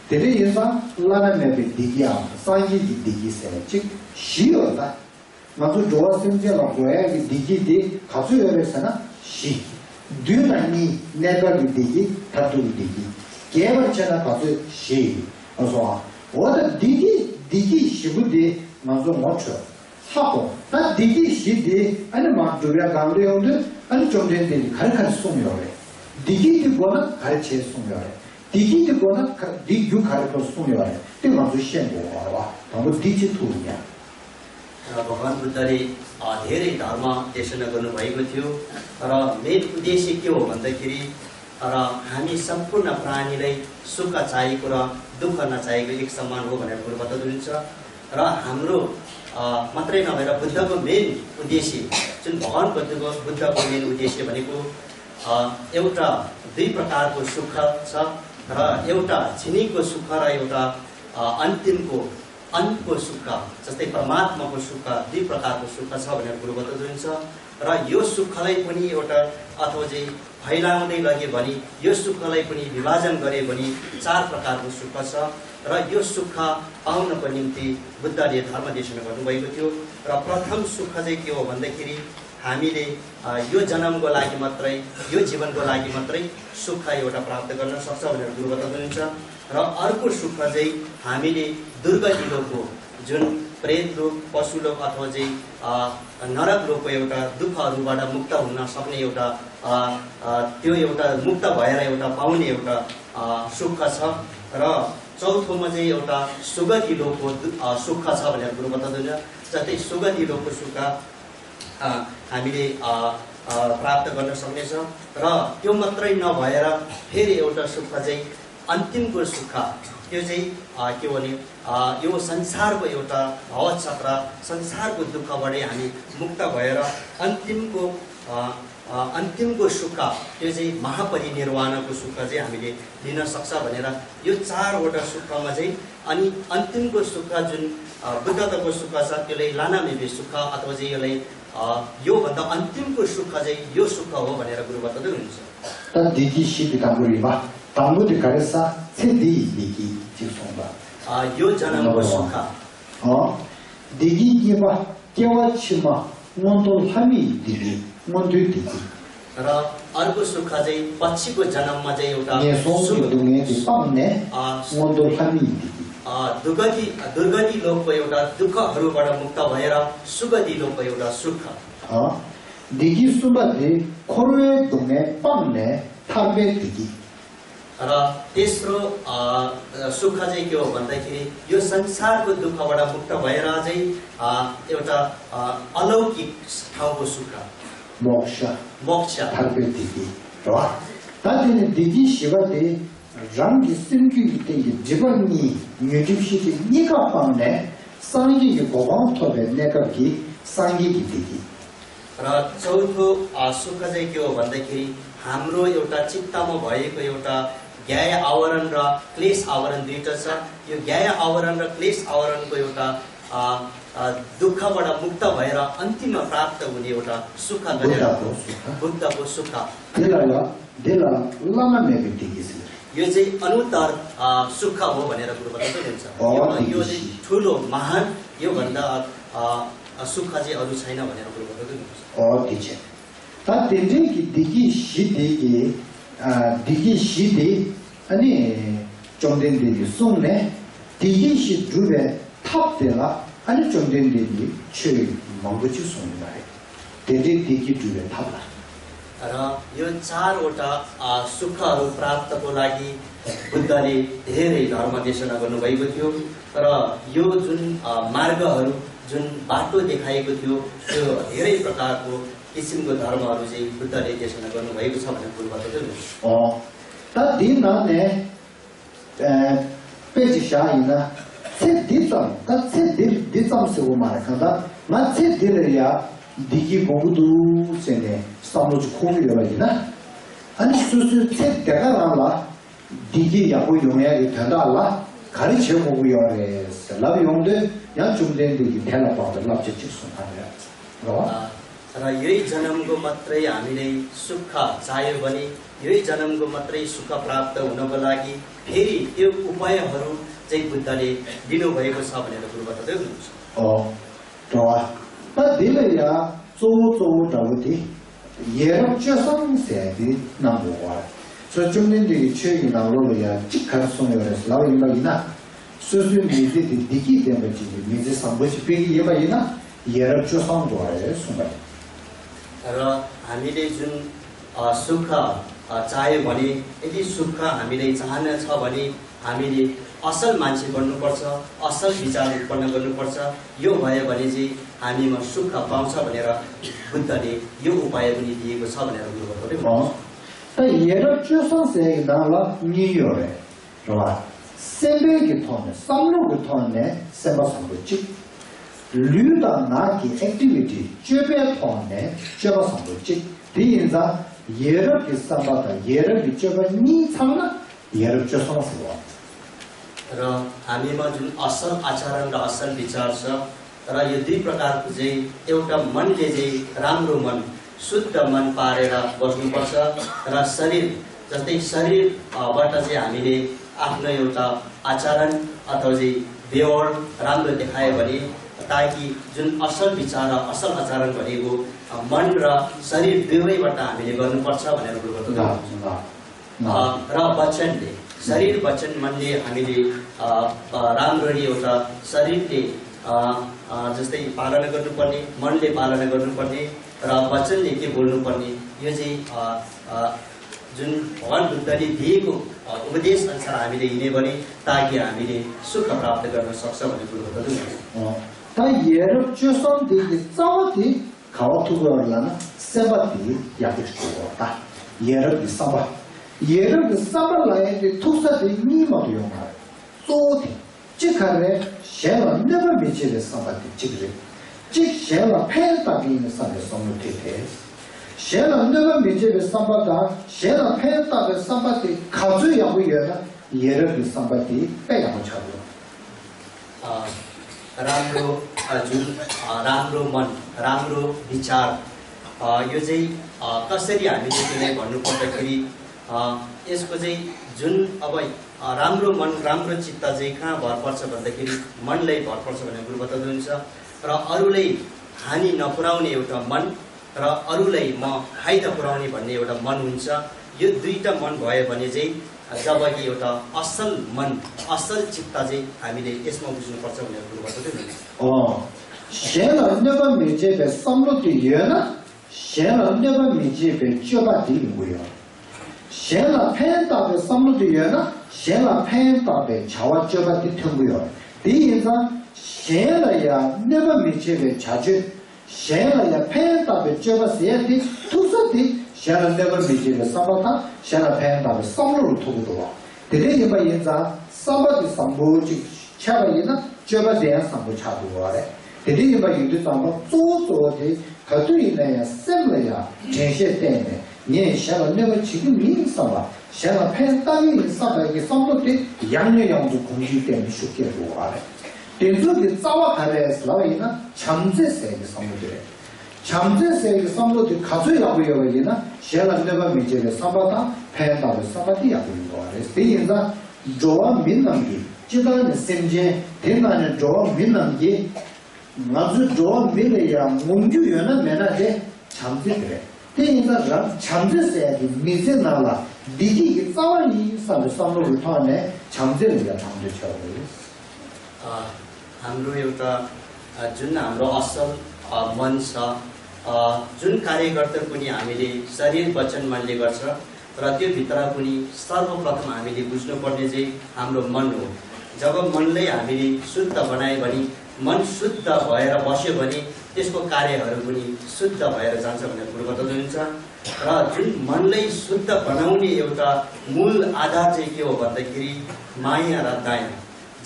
대리 인상 라나메 디기야 상기 디기 세직 시어다 나도 좋아심제라 고에 디기디 가수여래서나 시 듀나니 내가 디기 타투 디기 개발체나 가수 시 어서 어디 디기 시부디 나도 못쳐 하고 다 디기 시디 아니 마주야 강려온데 아니 좀 된데 갈갈 숨겨래 디기디 거나 갈체 숨겨래 디기디 거나 디규 갈거 숨겨래 때마저 시행고 와와 너무 디지털이야 भगवान बुद्धले धेरै धर्म देशना गर्नुभएको थियो र मेन उद्देश्य के हो भन्दाखेरि र हामी सम्पूर्ण प्राणीलाई सुख चाहिएको र दुःख नचाहेको एक समान हो भनेर कुरो बताउनुहुन्छ र हाम्रो मात्रै नभएर बुद्धको मेन उद्देश्य जुन भगवान बुद्धको मेन उद्देश्य भनेको एउटा दुई प्रकारको सुख छ र एउटा छिनीको सुख र एउटा अन्तको सुख जस्तै परमात्माको सुख दुई प्रकारको सुख छ भनेर कुरो बताउनुहुन्छ र यो सुखलाई पनि एउटा अथवा चाहिँ फैलाउँदै लगे भने यो सुखलाई पनि विभाजन गरे भने चार प्रकारको सुख छ र यो सुख पाउनको निम्ति बुद्धले धर्म देशना गर्नुभएको थियो र प्रथम सुख चाहिँ के हो भन्दाखेरि हामीले यो जन्मको लागि मात्रै यो जीवनको लागि मात्रै सुख एउटा प्राप्त गर्न सक्छ भनेर कुरो बताउनुहुन्छ र अर्को सुख चाहिँ हामीले दुर्गति लोकको जुन प्रेत लोक पशु लोक अथवा चाहिँ नरक लोकको एउटा दुःखहरूबाट मुक्त हुन सक्ने एउटा त्यो एउटा मुक्त भएर एउटा पाउने एउटा सुख छ र चौथोमा चाहिँ एउटा सुगति लोकको सुख छ भनेर कुरो बताउँदैन जस्तै सुगति लोकको सुख हामीले प्राप्त गर्न सक्नेछ र त्यो मात्रै नभएर फेरि एउटा सुख चाहिँ अन्तिमको सुख त्यो चाहिँ के भने यो संसारको एउटा भवचक्र संसारको दुःखबाट हामी मुक्त भएर अन्तिमको सुख त्यो चाहिँ महापरिनिर्वाणको सुख चाहिँ हामीले लिन सक्छ भनेर यो चारवटा सुखमा चाहिँ अनि अन्तिमको सुख जुन बुद्धताको सुख छ त्यसलाई लानामेबे सुख अथवा चाहिँ यसलाई योभन्दा अन्तिमको सुख चाहिँ यो सुख हो भनेर गुरु बताउँदै हुनुहुन्छ यो जन्मको सुख र अर्को सुख चाहिँ पछिको जन्ममा चाहिँ एउटा दुर्गति लोकको एउटा दुःखहरूबाट मुक्त भएर सुगति लोकको एउटा सुख र तेस्रो सुख चाहिँ के हो भन्दाखेरि यो संसारको दुःखबाट मुक्त भएर चाहिँ एउटा अलौकिक ठाउँको सुख मोक्ष rangi simki tengi jibani nyujibshi ki nika pangne sangi ki gobang tobe neka ki sangi ki digi र चौथो सुख चाहिँ के हो भन्दाखेरि हाम्रो एउटा चित्तमा भएको एउटा ज्ञाय आवरण र क्लेश आवरण दुईटा छ यो ज्ञाय आवरण र क्लेश आवरणको एउटा दुःखबाट मुक्त भएर अन्तिममा प्राप्त हुने एउटा सुख बुद्धको सुख यो चाहिँ अनुत्तर सुख हो भनेर गुरु बताउँदै हुनुहुन्छ यो चाहिँ ठुलो महान यो भन्दा सुख चाहिँ अरू छैन भनेर गुरु बताउँदै हुनुहुन्छ अनि चोंदेनदेली सुंगने दिगी जुबे 탑대라 아니 चोंदेनदेली 체 मंगुची सुंगनाय दिगी जुबे 탑ला र यो चारवटा सुखहरू प्राप्तको लागि बुद्धले धेरै धर्म देशना गर्नुभएको थियो र यो जुन मार्गहरू जुन बाटो देखाएको थियो त्यो धेरै प्रकारको किसिमको धर्महरू चाहिँ बुद्धले देशना गर्नुभएको छ भनेर गुरु बताउँदै हुनुहुन्छ दिनने पेजिशाइना दिसमसे고 말한다 마치 दिलया दिगी बोगुदु सेने सामुज खो미여라기나 아니 수수 책대가라라 दिगी 야고 용해야 된다라 가르쳐 보고요래 라비 용데 야 좀된 दिगी 텔라파도 납치치 손하래 र यही जन्मको मात्रै हामीले सुख चाह्यो भने यही जन्मको मात्रै सुख प्राप्त हुनको लागि फेरि त्यो उपायहरू चाहिँ बुद्धले दिनुभएको छ भनेर गुरु बताउँदै हुनुहुन्छ दिलया जोजोडवति 예력저성세디 나무와 저중년들이 최이 나로야 직관성을 라위마이나 수수미디 디기 때문에 미지 상부지 비기 예바이나 예력저성도에 순간 र हामीले जुन सुख चाह्यो भने यदि सुख हामीले चाहना छ भने हामीले असल मान्छे बन्नुपर्छ असल विचार उत्पन्न गर्नुपर्छ यो भयो भने चाहिँ हामीमा सुख पाउँछ भनेर बुद्धले यो उपाय पनि दिएको छ भनेर गुरु बताउँदै हुनुहुन्छ त 예력저성세에 나라 니요래 좋아 세베기 톤에 삼로기 톤에 세바상부지 류다 나기 액티비티 쮸베 톤에 쮸바상부지 디인자 예력이 삼바다 예력이 쮸바 니 참나 예력저성세와 र हामीमा जुन असल आचरण र असल विचार छ र यो दुई प्रकारको चाहिँ एउटा मनले चाहिँ राम्रो मन शुद्ध मन पारेर बस्नुपर्छ र शरीर जस्तै शरीरबाट चाहिँ हामीले आफ्नो एउटा आचरण अथवा चाहिँ व्यवहार राम्रो देखायो भने ताकि जुन असल विचार र असल आचरण भनेको मन र शरीर दुवैबाट हामीले गर्नुपर्छ भनेर गुरु बताउँनुहुन्छ र वचनले शरीर वचन मनले हामीले राम्ररी एउटा शरीरले जस्तै पालना गर्नुपर्ने मनले पालना गर्नुपर्ने र वचनले के बोल्नुपर्ने यो चाहिँ जुन भगवान बुद्धले दिएको उपदेश अनुसार हामीले हिँड्यो भने ताकि हामीले सुख प्राप्त गर्न सक्छ भन्ने कुरो बताउँदै हुनुहुन्छ 세바디 야구치고다. 예르기 사바. 예르기 사바라에 투사디 니마도 용하. 소디. 직하래 셰라 never 미치레 사바디 직레. 직 셰라 팬타기는 사베 소무티테. 셰라 never 미치레 사바다 셰라 팬타게 사바디 가주야고 예라 예르기 사바디 빼야고 차고. राम्रो जुन राम्रो मन राम्रो विचार यो चाहिँ कसरी हामीले त्यसलाई भन्नुपर्दाखेरि यसको चाहिँ जुन अब राम्रो मन राम्रो चित्त चाहिँ कहाँ भर पर्छ भन्दाखेरि मनलाई भर पर्छ भन्ने कुरो बताउनुहुन्छ र अरूलाई हानि नपुर्याउने एउटा मन र अरूलाई म फाइदा पुर्याउने भन्ने एउटा मन हुन्छ यो दुईटा मन भयो भने चाहिँ जब कि एउटा असल मन असल चित्त चाहिँ हामीले यसमा बुझ्नुपर्छ भनेर कुरो बताउँदै हुनुहुन्छ 셰라 never 미치베 삼로티 예나 셰라 never 미치베 쩌바디고요 셰라 팬타베 삼로티 예나 셰라 팬타베 자와 쩌바디 통고요 디인자 셰라야 never 미치베 자주 셰라야 팬타베 쩌바세디 투서디 셰라 never 미치베 사바타 셰라 팬타베 삼로로 통고도 데레이바 인자 사바디 삼보지 차바이나 쩌바데야 삼보 차도와래 대리가 유도 상황 조조의 가도이네야 셈래야 제시 때문에 네 샤가 내가 지금 민사와 샤가 팬따위 사바에게 선도때 양녀양도 공시 때문에 쉽게 보아래 대조의 싸와 가래스라이나 잠재세의 선도들 잠재세의 선도들 가져라고 여기나 샤가 내가 미제의 사바다 팬따위 사바디야 보이고아래 대인자 조와 민남기 지단의 셈제 대만의 조와 민남기 나주 조 미래야 문주연은 매나데 잠재그래 대인자가 잠재세야지 미세나라 디기 싸워이 사를 선물을 통해 잠재를 잠재쳐요 हाम्रो एउटा जुन हाम्रो असल मन छ जुन कार्य गर्दा पनि हामीले शरीर वचन मनले गर्छ र त्यो भित्र पनि सर्वप्रथम हामीले बुझ्नुपर्ने चाहिँ हाम्रो मन हो जब मनलाई हामीले शुद्ध बनाए भने मन शुद्ध भएर बस्यो भने त्यसको कार्यहरू पनि शुद्ध भएर जान्छ भन्ने कुरो बताउनुहुन्छ र जुन मनलाई शुद्ध बनाउने एउटा मूल आधार चाहिँ के हो भन्दाखेरि माया र दया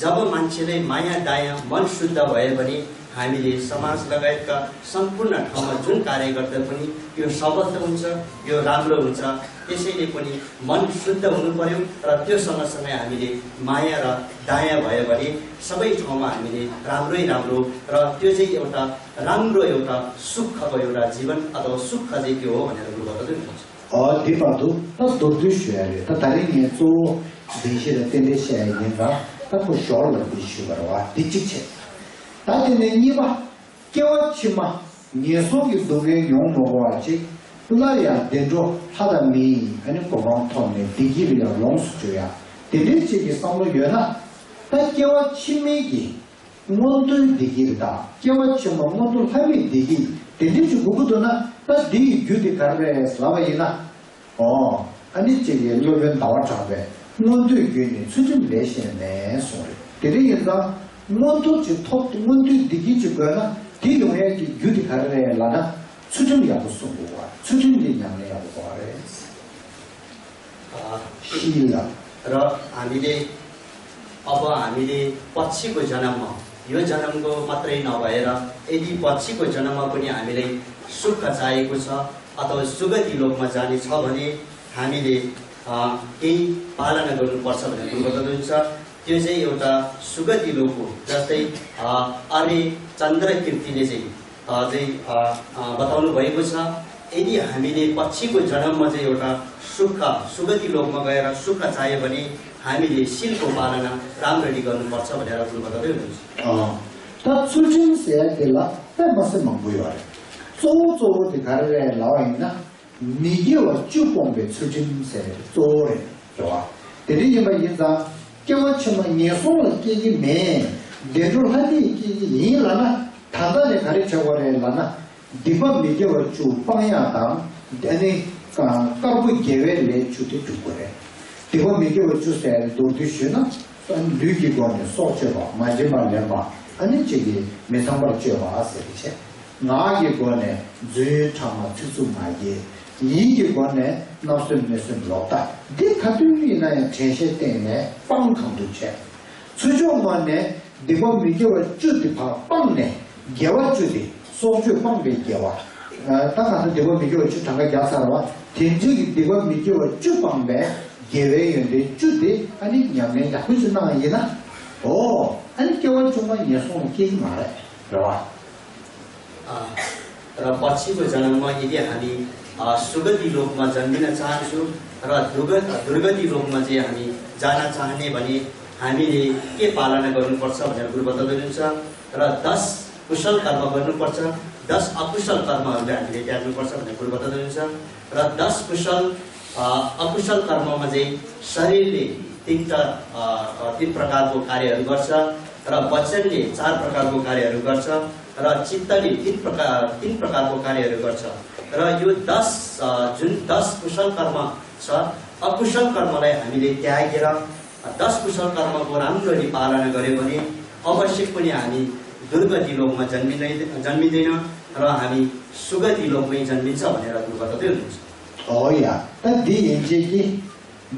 जब मान्छेले माया दया मन शुद्ध भयो भने हामीले समाज लगायतका सम्पूर्ण ठाउँमा जुन कार्य गर्दा पनि यो सफल हुन्छ यो राम्रो हुन्छ त्यसैले पनि मन शुद्ध हुनु पर्यो र त्यो सँगसँगै हामीले माया र दया भयो भने सबै ठाउँमा हामीले राम्रै राम्रो र त्यो चाहिँ एउटा राम्रो एउटा सुखको एउटा जीवन अथवा सुख चाहिँ के हो भनेर कुरो बताउँदै हुनुहुन्छ 디바도 또 도드셔야 다 다른 게 또 대시를 때내셔야 된다 또 쇼를 비슈가와 디직체 다들 니바 깨워치마 예속이 도게 용 먹어왔지 라야 데조 하다미 아니 고방 통네 디기리야 용수줘야 데데치기 상로 여나 다 깨워치미기 모두 디기다 깨워치마 모두 하미 디기 데데치 고고도나 다디 규디 가르에 슬라바이나 아니 제게 요변 나와자베 모두 규니 수준 내시네 소리 데데인가 모두 지톱 모두 디기지거나 디용의 규디 가르에 라나 수준이라고 쓰고 와 수준이 양내라고 말해 시일라 र हामीले अब हामीले पछिको जन्ममा यो जन्मको मात्रै नभएर यदि पछिको जन्ममा पनि हामीलाई सुख चाहिएको छ अथवा सुगति लोकमा जाने छ भने हामीले केही पालना गर्नुपर्छ भन्ने कुरो बताउनुहुन्छ त्यो चाहिँ एउटा सुगति लोक हो जस्तै आर्य चन्द्र कीर्तिले चाहिँ बताउनु भएको छ यदि हामीले पछिको जन्ममा चाहिँ एउटा सुगति लोकमा गएर सुख चाहियो भने हामीले शीलको पालना राम्ररी गर्नुपर्छ भनेर कुरो बताउँदै हुनुहुन्छ 다 출신세야들라 때마서 먹고요. 조조의 가르에 나와 있나 미개와 주봉의 출신세 조래 좋아. 대리님의 인자 깨워치면 예송을 끼기 매 내줄 하디 끼기 이라나 다단에 가르쳐버려 라나 디바 미개와 주 빵야당 아니 까부 계획을 주대 주고래. 디바 미개와 주세 도디시나 류기관의 소체와 마지막 레마 아니 저기 메상바를 쥐어와 왔어요. 나게 거네 제 참아 추수마게 이게 거네 나선 메슨 로다 데 카투이나야 제세 때문에 빵강도 체 수종만에 네가 미겨와 쭈디파 빵네 개와 쭈디 소주 빵배 개와 따라서 네가 미겨와 쭈 장가 야사와 된적이 네가 미겨와 쭈 빵배 개외인데 쭈디 아니 냐면 야후스 나이나 오 아니 개와 정말 예송 깨기 말해 그러와 र पछिको जन्ममा यदि हामी सुगति लोकमा जन्मिन चाहन्छौँ र दुर्गति लोकमा चाहिँ हामी जान चाहने भने हामीले के पालना गर्नुपर्छ भनेर गुरु बताउनुहुन्छ र 10 कुशल कर्म गर्नुपर्छ 10 अकुशल कर्महरूले हामीले त्याग्नुपर्छ भनेर गुरु बताउनुहुन्छ र 10 कुशल अकुशल कर्ममा चाहिँ शरीरले 3 प्रकारको कार्यहरू गर्छ र वचनले 4 प्रकारको कार्यहरू गर्छ र चित्तले 3 प्रकारको कार्यहरू गर्छ र यो 10 कुशल कर्म छ अकुशल कर्मलाई हामीले त्यागेर 10 कुशल कर्मको राम्ररी पालना गर्यो भने अवश्य पनि हामी दुर्गति लोकमा जन्मिँदैन र हामी सुगति लोकमै जन्मिन्छ भनेर गुरु बताउँदै हुनुहुन्छ ओया त दिएन्जेकी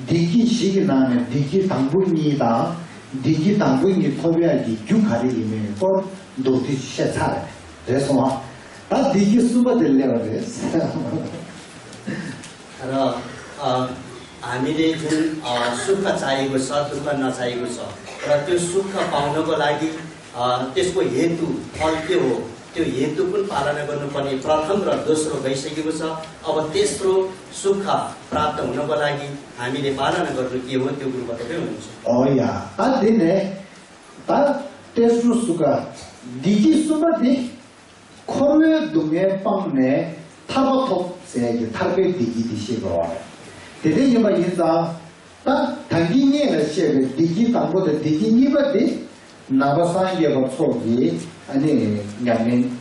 दिकी सिगनाने दिकी 당분이다 दिकी 당분이 토비아기 규카리이메 거 도티 셰차래 그래서 다 दिकी 수바들려고 그랬어 र हामीले जुन सुख चाहिएको छ दुःख नचाहिएको छ र त्यो सुख पाउनको लागि त्यसको हेतु फल के हो त्यो हेतु पनि पालना गर्नुपर्ने प्रथम र दोस्रो गइसकेको छ अब तेस्रो सुख प्राप्त हुनको लागि हामीले पालना गर्नु के हो त्यो गुरु बताउँदै हुनुहुन्छ ओया ता दिने ता तेस्रो सुख दिकी सुबादि खो르에 दुमे 빵네 타버톱 세기 타베 दिकी दि시고 대대 이마 인자 ता 당기니에 시에 दिकी 당고도 दिकी 니바디 나바상게 버속이 아니 냐면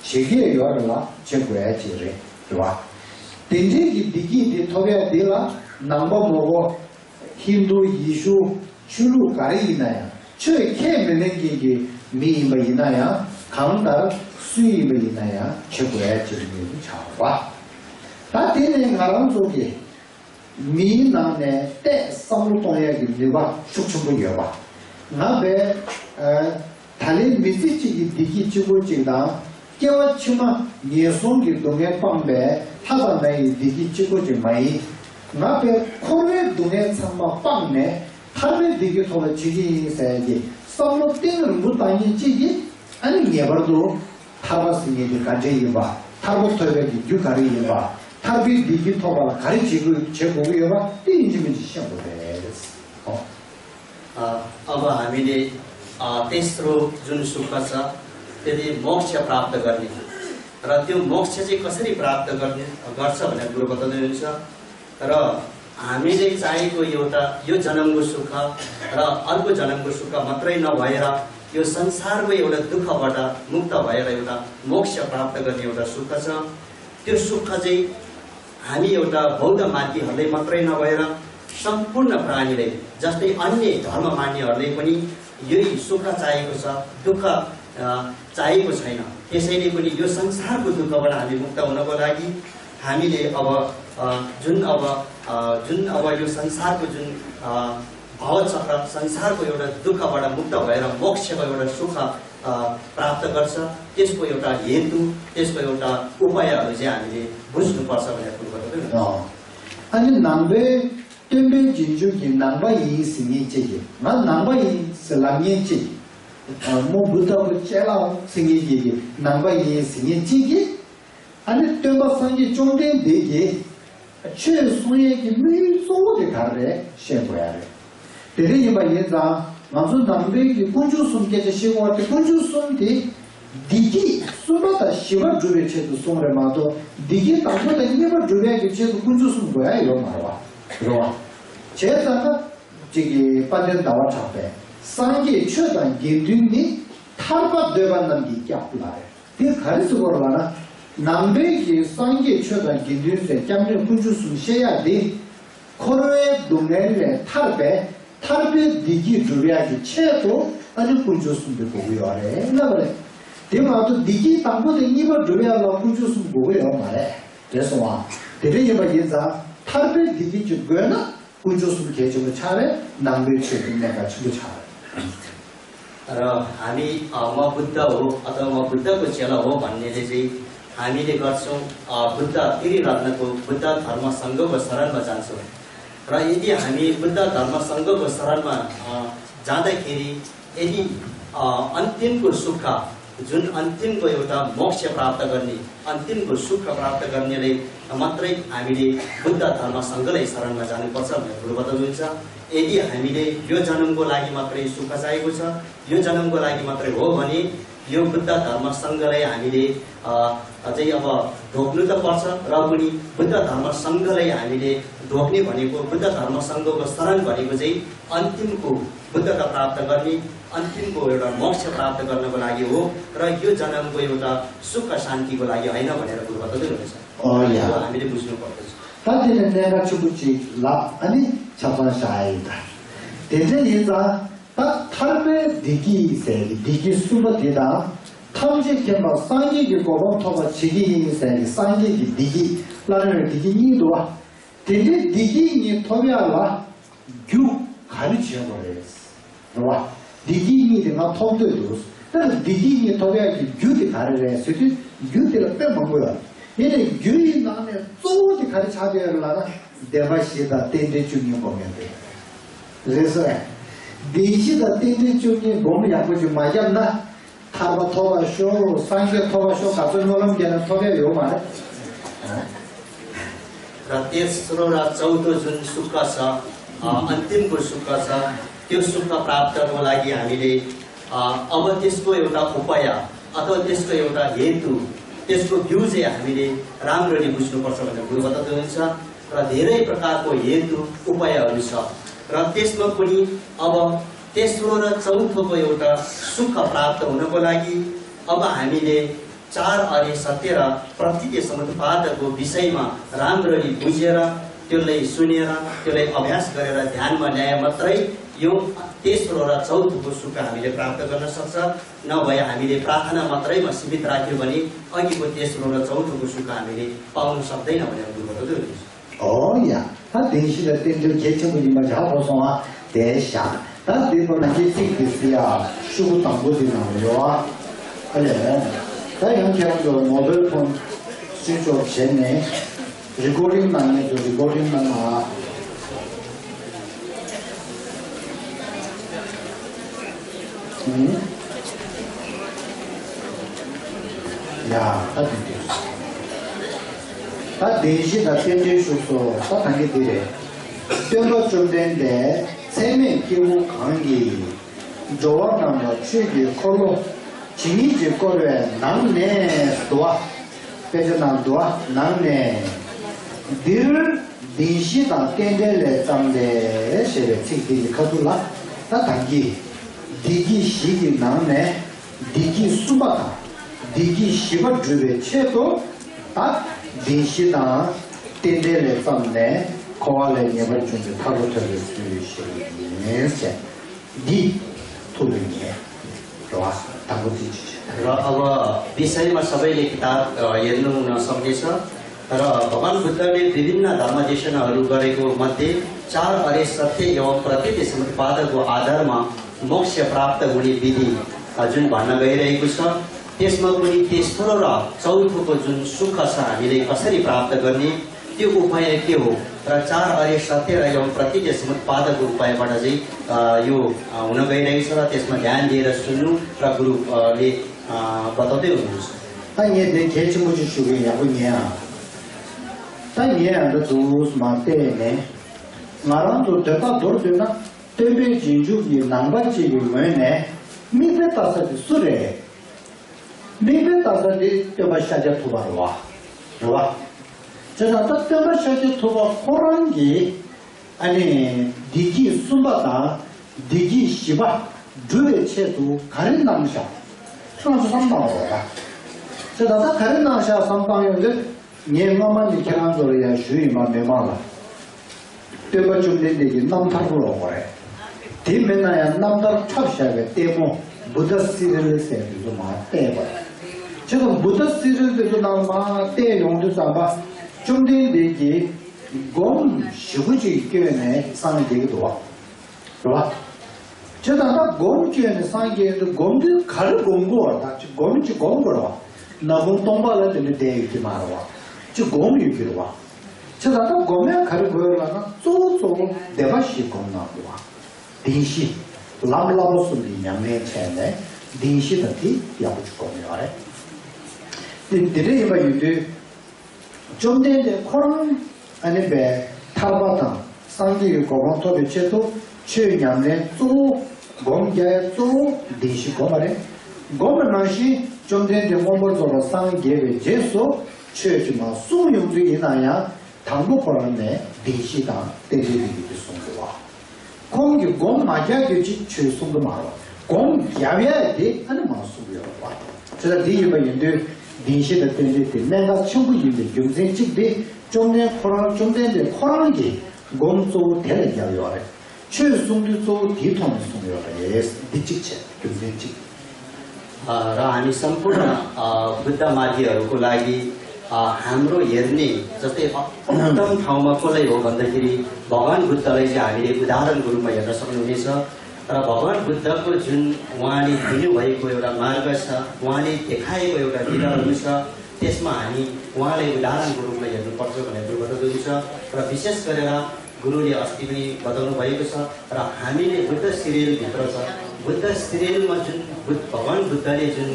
제게 요라라 제고야 지레 좋아 딘지기 디기디 토베야 데라 남바 모고 힌두 이슈 줄루 가리나야 최 케메네기기 미임바이나야 강다 수임바이나야 제고야 지레 좋아 다디네 가람 속에 미나네 때 성동야기 네가 축축부 여봐 나베 달리 미지치기 디기 주고 지다 깨워 치마 예송기 동에 빵배 하다나이 디기 주고 지 마이 나베 코레 동에 참마 빵네 하베 디기 토라 지기 세기 성로 땡을 못 다니 지기 아니 예버도 타바스니 가제이 봐 타보토베기 유가리 봐 타비 디기 토바 가리지고 제고요 봐 띵지면 시험 보대 अब हामीले तेस्रो जुन सुख छ त्यति मोक्ष प्राप्त गर्ने र त्यो मोक्ष चाहिँ कसरी प्राप्त गर्छ भनेर गुरु बताउँदै हुनुहुन्छ र हामीले चाहेको एउटा यो जन्मको सुख र अर्को जन्मको सुख मात्रै नभएर यो संसारको एउटा दुःखबाट मुक्त भएर एउटा मोक्ष प्राप्त गर्ने एउटा सुख छ त्यो सुख चाहिँ हामी एउटा बौद्ध मार्गीहरूले मात्रै नभएर सम्पूर्ण प्राणीले जस्तै अन्य धर्म मान्नेहरूले पनि यही सुख चाहेको छ दुःख चाहेको छैन त्यसैले पनि यो संसारको दुःखबाट हामी मुक्त हुनको लागि हामीले जुन अब यो संसारको जुन भवचक्र संसारको एउटा दुःखबाट मुक्त भएर मोक्षको एउटा सुख प्राप्त गर्छ त्यसको एउटा हेतु त्यसको एउटा उपायहरू चाहिँ हामीले बुझ्नुपर्छ भनेर कुरो गर्दै अनि नाम्बे 템베 진주기 남바이 생기지 나 남바이 슬랑이지 뭐 부터부터 제라 생기지 남바이 생기지 아니 템바 상기 종된 되게 최소의 밀소에 가래 셰고야래 대리님 바이자 먼저 남베기 군주 숨게지 시고한테 군주 숨디 디기 숨바다 시바 주베체도 숨레마도 디기 당보다 이거 주베게 제도 군주 숨 거야 이거 말아 그럼 제자가 저기 빠진 나와 잡배 상계 최단 기준이 탈바 되반는 게 있겠구나래. 그 가르쳐 보러나 남배기 상계 최단 기준에 장면 군주수 셔야 돼. 코로에 동네에 탈배 디기 주려야지 최도 아니 군주수도 보고요래. 나그래. 대마도 니기 당보다 이거 줘야라 군주스 뭐예요 말해. 그래서 와 대리가 인자 탈배 니기 주거나 군주스 계정을 차례 남배 최근 내가 주고 차례. र हामी म बुद्ध हो अथवा म बुद्धको चेला हो भन्नेले चाहिँ हामीले गर्छौँ बुद्ध फेरि रत्नको बुद्ध धर्म सङ्घको शरणमा जान्छौँ र यदि हामी बुद्ध धर्म सङ्घको शरणमा जाँदाखेरि यदि अन्तिमको सुख जुन अन्तिमको एउटा मोक्ष प्राप्त गर्ने अन्तिमको सुख प्राप्त गर्नेले मात्रै हामीले बुद्ध धर्म सङ्घलाई शरणमा जानुपर्छ भनेर कुरो बताउनुहुन्छ यदि हामीले यो जन्मको लागि मात्रै सुख चाहिएको छ यो जन्मको लागि मात्रै हो भने यो बुद्ध धर्म सङ्घलाई हामीले अझै अब ढोक्नु त पर्छ र पनि बुद्ध धर्म सङ्घलाई हामीले ढोक्ने भनेको बुद्ध धर्म सङ्घको शरण भनेको चाहिँ अन्तिमको बुद्धता प्राप्त गर्ने अन्तिमको एउटा मोक्ष प्राप्त गर्नको लागि हो र यो जन्मको एउटा सुख शान्तिको लागि होइन भनेर कुरो बताउँदै हुनुहुन्छ हामीले बुझ्नु पर्दछ 다들 내가 주부지 랍 아니 자판사이다. 대전이자 딱 탈배 디기세 디기 수버디다 탐지 겸바 상기기 고봉토바 지기인세 상기기 디기 라는 디기니도 대전 디기니 토비알라 규 가르치어 버렸어. 와 디기니가 통도도 그래서 디기니 토비알기 규디 가르래서 규디를 빼먹은 거야. 얘네 유인 안에 쪼지 가르쳐야려나 대바시다 땡땡 중에 보면 돼. 그래서 대시다 땡땡 중에 보면 약간 좀 맞았나? 타바 토바쇼, 상계 토바쇼 같은 거는 걔는 토베 요 말에. र तेस्रो र चौथो जुन सुख छ अन्तिमको सुख छ त्यो सुख प्राप्तको लागि हामीले अब त्यसको एउटा उपाय अथवा त्यसको एउटा हेतु त्यसको भ्यू चाहिँ हामीले राम्ररी बुझ्नुपर्छ भनेर गुरु बताउँदै हुनुहुन्छ र धेरै प्रकारको हेतु उपायहरू छ र त्यसमा पनि अब तेस्रो र चौथोको एउटा सुख प्राप्त हुनको लागि अब हामीले चार अर्य सत्य र प्रतीक समुत्पादको विषयमा राम्ररी बुझेर त्यसलाई सुनेर त्यसलाई अभ्यास गरेर ध्यानमा ल्याए मात्रै यो तेस्रो र चौथोको सुख हामीले प्राप्त गर्न सक्छ नभए हामीले प्रार्थना मात्रैमा सीमित राख्यो भने अघिको तेस्रो र चौथोको सुख हामीले पाउन सक्दैन भनेर गुरु बताउँदै हुनुहुन्छ 어야 다 대시다 땡들 개척을 뭐 잡아서 대샤 다 대보는 개척이야 수고 당고되는 거야 그래 다 형태로 모델 폰 수조 전에 리코딩만 해도 리코딩만 아 야, 다 됐어. 다 대시다 땡땡 수소 다 단계들이 땡거 좀 된데 세면 기후 관계 조합나무 취기 콜로 진이지 거래 남네 도와 빼져난 도와 남네 늘 대시다 땡땡레 잠데 세레 치기 가둘라 다 단계 디기 시기 남네 디기 수바다 디기 시바 주베 체도 딱 대시다 땡땡레 잠네 코알레 예벌 준비 타로터를 쓰시면서 디 토르니에 좋아 당고지 र अब विषयमा सबैले किताब हेर्नु नसक्नेछ र भगवान बुद्धले विभिन्न धर्मदेशनाहरू गरेको मध्ये चार अर्य सत्य एवं प्रतीक समुत्पादको आधारमा मोक्ष प्राप्त हुने विधि जुन भन्न गइरहेको छ त्यसमा पनि तेस्रो र चौथोको जुन सुख छ हामीले कसरी प्राप्त गर्ने त्यो उपाय के हो र चार अर्य सत्य र एवं प्रतीक समुत्पादको उपायबाट चाहिँ यो हुन गइरहेको छ र त्यसमा ध्यान दिएर सुन्नु र गुरुले बताउँदै हुनुहुन्छ 아니 내 개체무지 쪽에 야구냐 다니야도 두스 마테네 나랑도 대가 돌되나 때문에 진주기 남반지기 뭐네 미베타서 수레 미베타서 때바샤자 투바로와 좋아 제가 때바샤자 투바 호랑기 아니 디기 숨바다 디기 시바 주에 체도 가른 남샤 상수 삼방어라 제가 가른 남샤 삼방인데 예마만 이렇게한 거야 주의만 매마라 때가 좀 된데 남타로 그래 뒤면나야 남다 찹샤게 때모 부다 시를 세도 마 때봐 지금 부다 시를 나마 때 용도 잡아 좀 되게 곰 쉬고지 있게네 상대기도 와 봐. 제가 곰께는 상계도 곰도 가르 곰고 다 곰이 곰거로 와. 나무 동발을 되는 데이지 말아. 저 곰이 이기로 와. 제가 곰에 가르 거라나 쪼쪼 대바시 곰나고 와. 딘시 람라보스리 냠네 체네 딘시다티 야부치 곰이래. 근데 이거 이제 좀 되는데 코랑 아니 배 타바다 상계 고방토 배치도 최ኛ네 또 공개 또 디시고 말해 고만나시 좀 되는데 몸을 상계에 제소 최지마 수용도 이나야 당부 거라네 디시다 대리비기 송도와 공기 공마자기 최송도 말아 공 야외에 하는 마수요 와 제가 디이바 인데 디시다 때문에 내가 충분히 경쟁 직비 좀내 코로나 좀 되는데 코로나기 곰소 대례야요 최송도 뒤통수 송요래 디직체 경쟁직 र हामी सम्पूर्ण बुद्ध मार्गीहरूको लागि हाम्रो हेर्ने जस्तै उत्तम ठाउँमा कसलाई हो भन्दाखेरि भगवान बुद्धलाई चाहिँ हामीले उदाहरणको रूपमा हेर्न सक्नुहुनेछ र भगवान बुद्धको जुन उहाँले दिनुभएको एउटा मार्ग छ उहाँले देखाएको एउटा विधानहरू छ त्यसमा हामी उहाँलाई उदाहरणको रूपमा हेर्नुपर्छ भनेर गुरु बताउनुहुन्छ र विशेष गरेर गुरुले अस्ति पनि बताउनु भएको छ र हामीले बुद्ध सिरियलभित्र छ बुद्ध सिरियलमा जुन भगवान बुद्धले जुन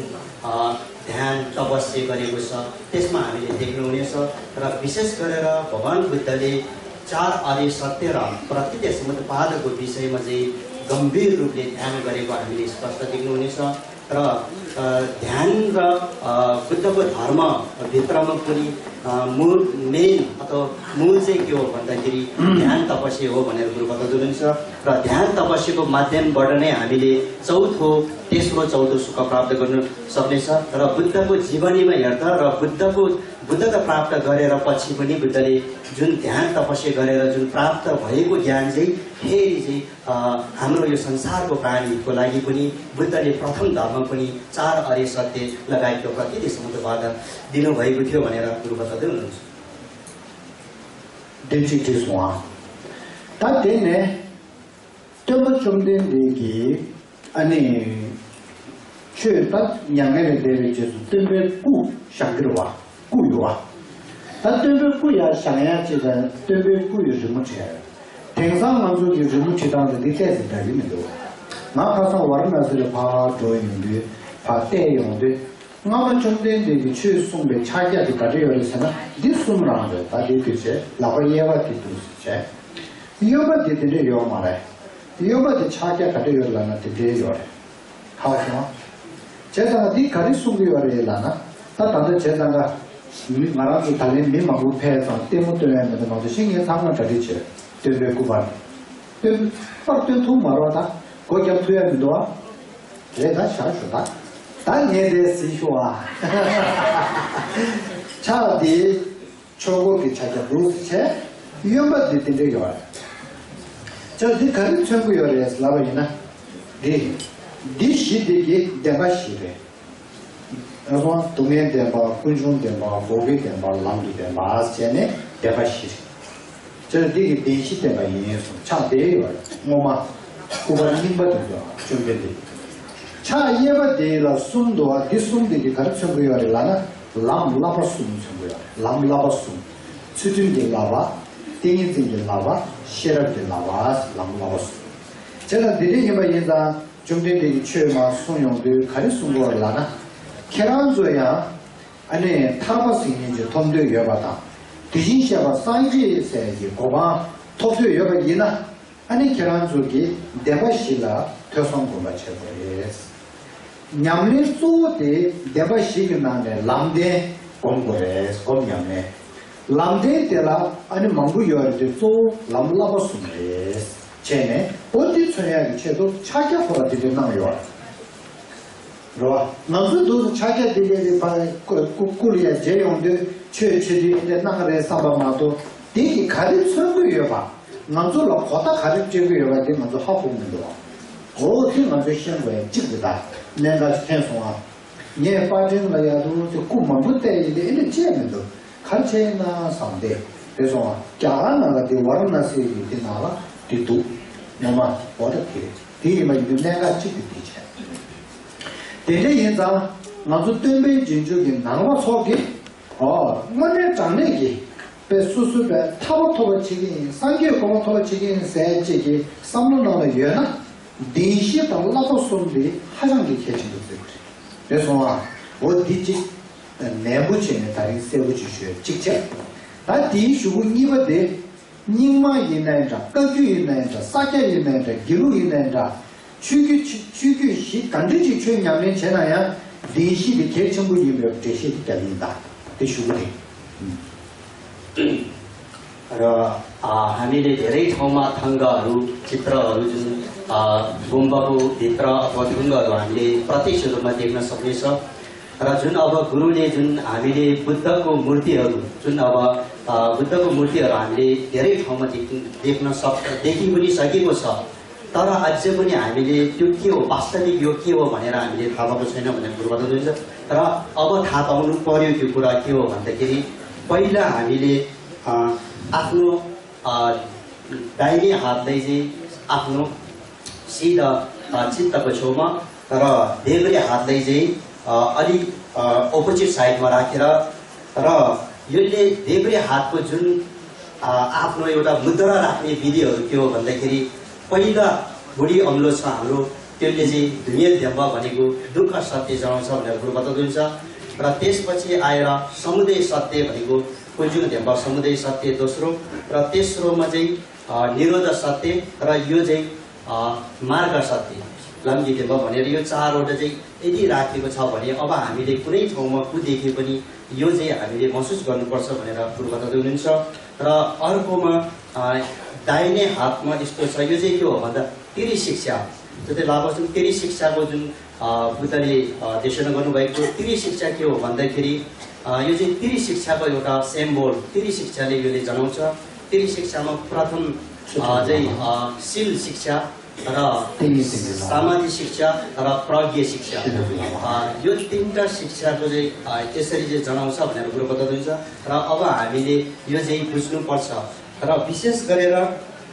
ध्यान तपस्या गरेको छ त्यसमा हामीले देख्नुहुनेछ र विशेष गरेर भगवान बुद्धले 4 आर्य सत्य र प्रकृति समुत्पादको विषयमा चाहिँ गम्भीर रूपले ध्यान गरेको हामीले स्पष्ट देख्नुहुनेछ र ध्यान र बुद्धको धर्मभित्रमा पनि मेन अथवा मूल चाहिँ के हो भन्दाखेरि ध्यान तपस्या हो भनेर गुरु बताउनुहुन्छ र ध्यान तपस्याको माध्यमबाट नै हामीले चौथो तेस्रो चौथो सुख प्राप्त गर्न सक्नेछ र बुद्धको जीवनीमा हेर्दा र बुद्धता प्राप्त गरेर पछि पनि बुद्धले जुन ध्यान तपस्या गरेर जुन प्राप्त भएको ज्ञान चाहिँ फेरि चाहिँ हाम्रो यो संसारको प्राणीको लागि पनि बुद्धले प्रथम धर्म पनि 4 आर्य सत्य लगायतको प्रकृति समुद्रबाट दिनुभएको थियो भनेर गुरु बताउँदै हुनुहुन्छ डिजिटल तातेने तब 좀된데기 아니 최다 양내에 대해서 때문에 꾸 샹그러와 꾸요와 때문에 꾸야 샹야지가 때문에 꾸요 좀 쳐요 대상만족이 좀 치다는 데서 달리는데 나 가서 와르나서 봐 조이는데 봐 때용데 나만 좀된데기 최송배 차기하기 가려서는 디스ум라는데 다들 그제 라바예와 디도스제 이어가 되더래 요 말에 이어가 차기가 가려서는 되죠 하고 제가 네 가리 숨겨려라나 다들 제가 말하기 달린 미망고 패서 때문에 뭐도 신경 상관 가리죠 되게 고발 되게 빡된 통 말하다 거기 앞에 놓아 내가 샤슈다 당에 대해서 이슈와 차디 초고기 차자 루스체 위험받을 때요 저기 가리 청구요래서 라바이나 디시디기 대바시레 그래서 동해대바, 군중대바, 보게대바, 람기대바, 아스제네 대바시레 저기 디시대바 이해서 차대요 뭐마 고발님받은거 준비돼 차 이해받대라 숨도와 디숨되기 가르쳐 보여라나 람라바숨 청구요 람라바숨 수준계 라바 띵인띵계 라바 셰럽계 라바 람라바숨 제가 드리기만 인자 준비되기 최마 소용들 가르침을 계란조야 아니 타바스인지 돈도 여바다 디진샤가 상지세기 고바 토도 여바이나 아니 계란조기 대바실라 표성고가 쳐버렸어 냠레 소데 대바시기나네 람데 공고레스 공냠네 람데 때라 아니 망부여르데 소 람라바스메스 쟤네 어디 쳐야지 쟤도 차격보다 되게 나와요. 그러와 나도 차격 되게 봐 꾸꾸리야 제용도 최최디 이제 나가래 사바마도 되게 가르쳐 거예요 봐. 나도 거다 가르쳐 거예요. 근데 나도 하고 있는 거. 어떻게 먼저 시험에 찍다. 내가 해송아. 예 빠진 거야도 꿈만 못돼 이제 제면도 같이나 상대. 그래서 자나가 되 와르나시 되나라 뒤도 뭐마 어떻게 뒤에만 이제 내가 찍게 되지. 대제 현장 나도 때문에 진주기 나와 속에 뭐네 장내기 배수수배 타보토가 지긴 상계 고모토가 지긴 세지기 삼문나의 연나 디시 달라고 손비 하장기 개진도 되고 그래서 어디지 내부진에 다른 세부지슈 직접 다 디슈고 이버데 닝마 있는자 거주 있는자 사계 있는자 기루 있는자 추규시 간주지 최ኛ면 전화야 디시의 개천부 이면 대시 되는다 대슈고네 हामीले धेरै ठाउँमा थङ्गाहरू चित्रहरू जुन गुम्बाको भित्र अथवा ढुङ्गाहरू हामीले प्रत्यक्ष रूपमा देख्न सक्नेछ र जुन अब गुरुले जुन हामीले बुद्धको मूर्तिहरू जुन अब बुद्धको मूर्तिहरू हामीले धेरै ठाउँमा देखि पनि सकेको छ तर अझै पनि हामीले त्यो के हो वास्तविक यो के हो भनेर हामीले थाहा पाएको छैन भनेर गुरु बताउनुहुन्छ र अब थाहा पाउनु पर्यो त्यो कुरा के हो भन्दाखेरि पहिला हामीले आफ्नो दाहिने हातलाई चाहिँ आफ्नो सिधा चित्तको छेउमा र देब्रे हातलाई चाहिँ अलि अपोजिट साइडमा राखेर र यसले देब्रे हातको जुन आफ्नो एउटा मुद्रा राख्ने विधिहरू के हो भन्दाखेरि पहिला बुढी अम्लो छ हाम्रो त्यसले चाहिँ दुनियाँ ध्यम्बा भनेको दुःख सत्य जनाउँछ भनेर गुरु बताउनुहुन्छ र त्यसपछि आएर समुदय सत्य भनेको कुलजुङ ध्यम्बा समुदय सत्य दोस्रो र तेस्रोमा चाहिँ निरोध सत्य र यो चाहिँ मार्ग सत्य लम्गी ध्यम्बा भनेर यो चारवटा चाहिँ यदि राखेको छ भने अब हामीले कुनै ठाउँमा कुदेखे पनि यो चाहिँ हामीले महसुस गर्नुपर्छ भनेर गुरु बताउँदै हुनुहुन्छ र अर्कोमा दाहिने हातमा यस्तो छ यो चाहिँ के हो भन्दा तिरी शिक्षा जस्तै लाभोजुन तिरी शिक्षाको जुन बुद्धले देशना गर्नुभएको तिरी शिक्षा के हो भन्दाखेरि यो चाहिँ तिरी शिक्षाको एउटा सिम्बोल तिरी शिक्षाले यसले जनाउँछ तिरी शिक्षामा प्रथम चाहिँ शील शिक्षा र समाधि शिक्षा र प्रज्ञ शिक्षा यो तीनटा शिक्षाको चाहिँ त्यसरी चाहिँ जनाउँछ भनेर गुरु बताउनुहुन्छ र अब हामीले यो चाहिँ बुझ्नुपर्छ र विशेष गरेर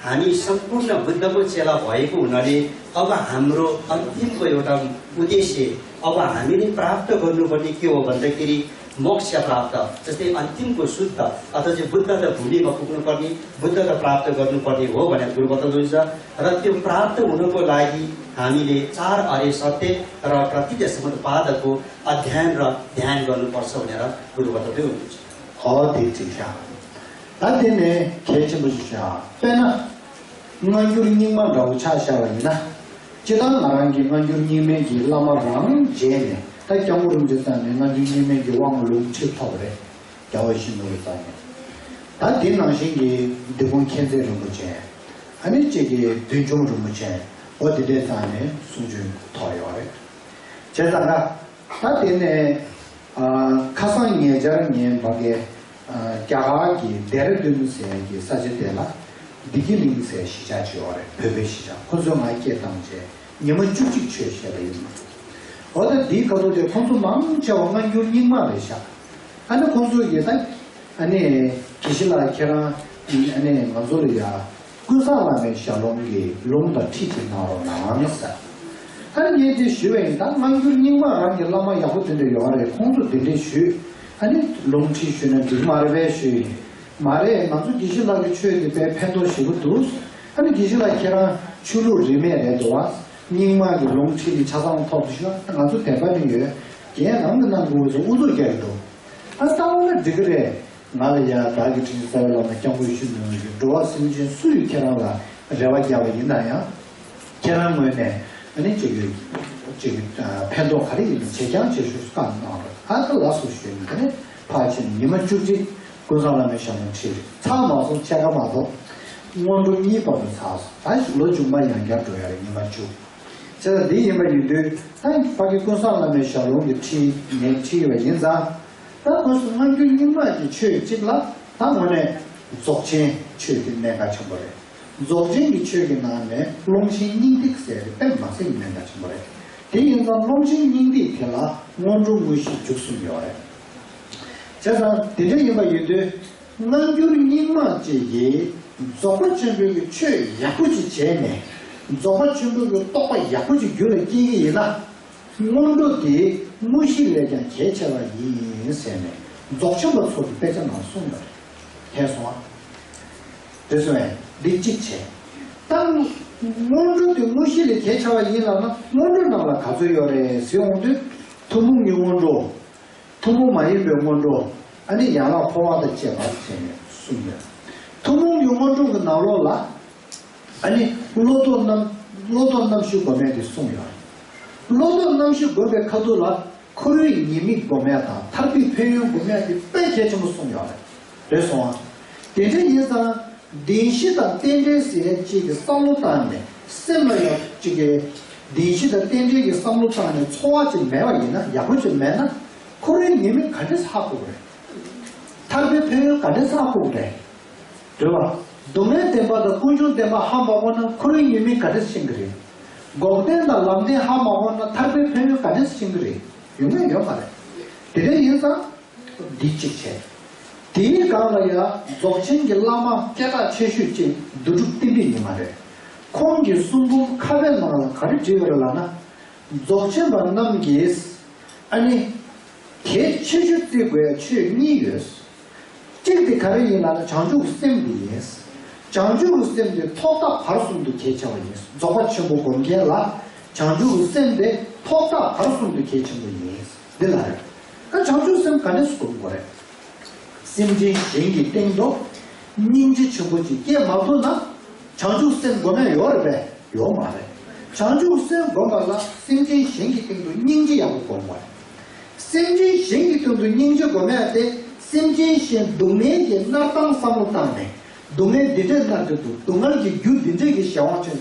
हामी सम्पूर्ण बुद्धको चेला भएको हुनाले अब हाम्रो अन्तिमको एउटा उद्देश्य अब हामीले प्राप्त गर्नुपर्ने के हो भन्दाखेरि मोक्ष प्राप्त जस्तै अन्तिमको शुद्ध अथवा चाहिँ बुद्धका भूमिमा पुग्नुपर्ने बुद्धका प्राप्त गर्नुपर्ने हो भनेर गुरु बताउनुहुन्छ र त्यो प्राप्त हुनुको लागि हामीले चार अर्य सत्य र प्रतिज्ञा समुत्पादको अध्ययन र ध्यान गर्नुपर्छ भनेर गुरु बताउँदै हुनुहुन्छ 아데네 개체부시야 빼나 응원규님만 라우차샤와이나 지단 나랑기 응원규님에게 라마랑 제네 다 경우름 짓다네 응원규님에게 왕을 칠터래 야와신으로 따네 다 딘낭신기 대본 캔제를 무제 아니 제게 뒤종으로 무제 어디에 사네 수준 더요래 제가가 다 되네 가상 예자는 밖에 갸하기 데르드무세기 사제데라 디길링세 시자지오레 베베시자 콘소마이케 당제 님은 쭉쭉 취해셔야 돼요. 어디 디가도데 콘소 망자원만 유닝마레샤 아니 콘소 예다 아니 기실라 케라 아니 마조리야 구사라메 샬롱기 롱다 티티나로 나와메사 아니 예지 슈웨다 망유닝마랑 열라마 야고데 요아레 콘소 데데슈 아니 롱치슈는 마르베슈 마레 만주 기실라게 추에게 펜도시고도 아니 기실라케라 추루 리메레도와 닝마기 롱치리 자상 터부시가 아주 대박이에요. 걔 남는 거에서 우들게도 아스타오는 지그래 말이야 다기 진짜로 경고시는 도와 심진 수유 캐나가 레와기하고 있나요? 캐나무네 아니 지금 펜도 가리는 제장 제수가 안 나와. 아들 나서시는데 파진 님은 주지 고사람의 샤는치 차마서 제가 봐도 원도 니버는 사서 다시 로주만 양가줘야 님은 주 제가 네 님을 한 파기 고사람의 샤롱이 티 네티와 인자 다 무슨 한줄 님만 취직라 당원에 속체 취직 내가 쳐버려 조진이 최근 나네 롱신 닝딕스에 뺀맛이 있는 것 같은 거래. 대인사 롱신 닝딕이라 원주 무시 죽순이래. 제가 대전 이마 유도 난교리 닝마지기 조건 준비가 최 약부지 제네. 조건 준비가 똑바 약부지 교를 끼기나 원주디 무시래게 개체가 인세네. 조건을 소리 빼자 나선다. 해서 그래서 리직체 당 원주디 무시를 개체가 인하면 원주나라 가져요래 세용도 토목 용원로 토목 많이 병원로 아니 양아 포화의 제가 되네 숨겨 토목 용원로 그 나로라 아니 로도 남시 범에도 숨겨 로도 남시 범에 가도라 코르이 님이 범에다 탈비 표현 범에도 빼게 좀 숨겨 그래서 대전 인상 대시다 대전시의 지금 상로단에 세마야 지금 대시다 대전의 상로단에 초화지 매와이나 야부지 매나 코레 님이 가져서 하고 그래. 탈비 표현 가져서 하고 그래. 그러봐. 동네 대마다 군주 대마 하마고는 코레 님이 가져서 싱그래. 고대나 람대 하마고는 탈비 표현 가져서 싱그래. 유명해요 말해. 대전 인상 디치체. 디 가라야 조친기 라마 깨가 최슈지 두둑띠비 말해. 콩기 숨부 카베나 가르치려나 조친 반남기스 아니 개 최슈띠고야 최니스. 찌르게 가르이나는 장주 셈비스. 장주 셈데 토다 바르숨도 개차와이스. 저거 전부 공개라 장주 셈데 토다 바르숨도 개차와이스. 될라요. 그 장주 셈 가능수 없는 거래. 심지 생기 땡도 닝지 충분히 깨 마도나 장주쌤 보면 요래 요 말해 장주쌤 보면라 심지 생기 땡도 닝지 야고 보면 심지 생기 땡도 닝지 보면 돼 심지 신 동네에 나땅 사무탄네 동네 디데나도 동아리 유딘제기 샤와체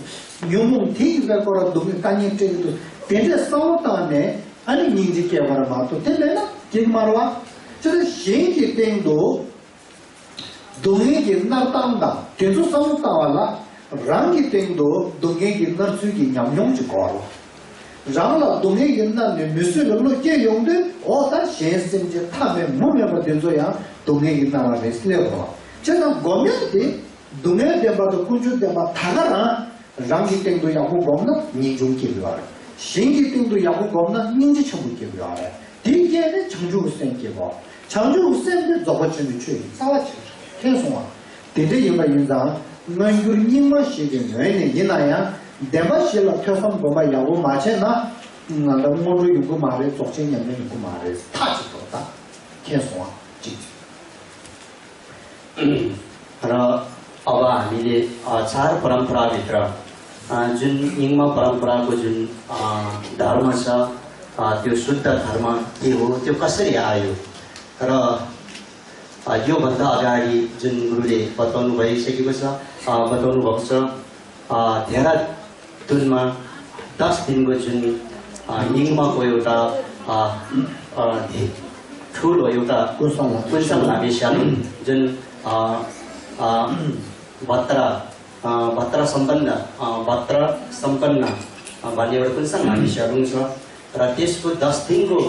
묘몽 대기가 거라 동네 간이 때도 대제 사무탄네 아니 닝지 깨바라 마도 되려나 기마르와 저 신기 땡도 동해기 나땅다 계속 싸웠다와라 랑기 땡도 동해기 나수기 냠용지 거로 장라 동해기 나네 무슨로 깨용데 어다 신심지 타메 몸에버 된소야 동해기 나라 레슬레고 제가 고면데 동해 대바도 군주 대바 다가라 랑기 땡도 야고 겁나 니중기 비와라 신기 땡도 야고 겁나 닌지 처부기 비와라 디게는 장주 생기고 장주 쌤도 저거쯤에 취해 싸웠지 계속아 대대 인가 인자 너희들 님만 시게 너희는 이나야 내가 실로 표선 보마 야고 마체나 나도 모두 이거 말해 적진 년면 이거 말해 타지도다 계속아 지 र अब हामीले चार परम्पराभित्र जुन इङमा परम्पराको जुन धर्म छ त्यो शुद्ध धर्म के हो त्यो कसरी आयो र योभन्दा अगाडि जुन गुरुले बताउनु भइसकेको छ बताउनु भएको छ देहरादुनमा 10 दिनको जुन इङमाको एउटा ठुलो एउटा कुन्सल लामेस्यालुङ जुन भत्र सम्पन्न भन्ने एउटा कुन्सल लामेस्यालुङ छ र त्यसको 10 दिनको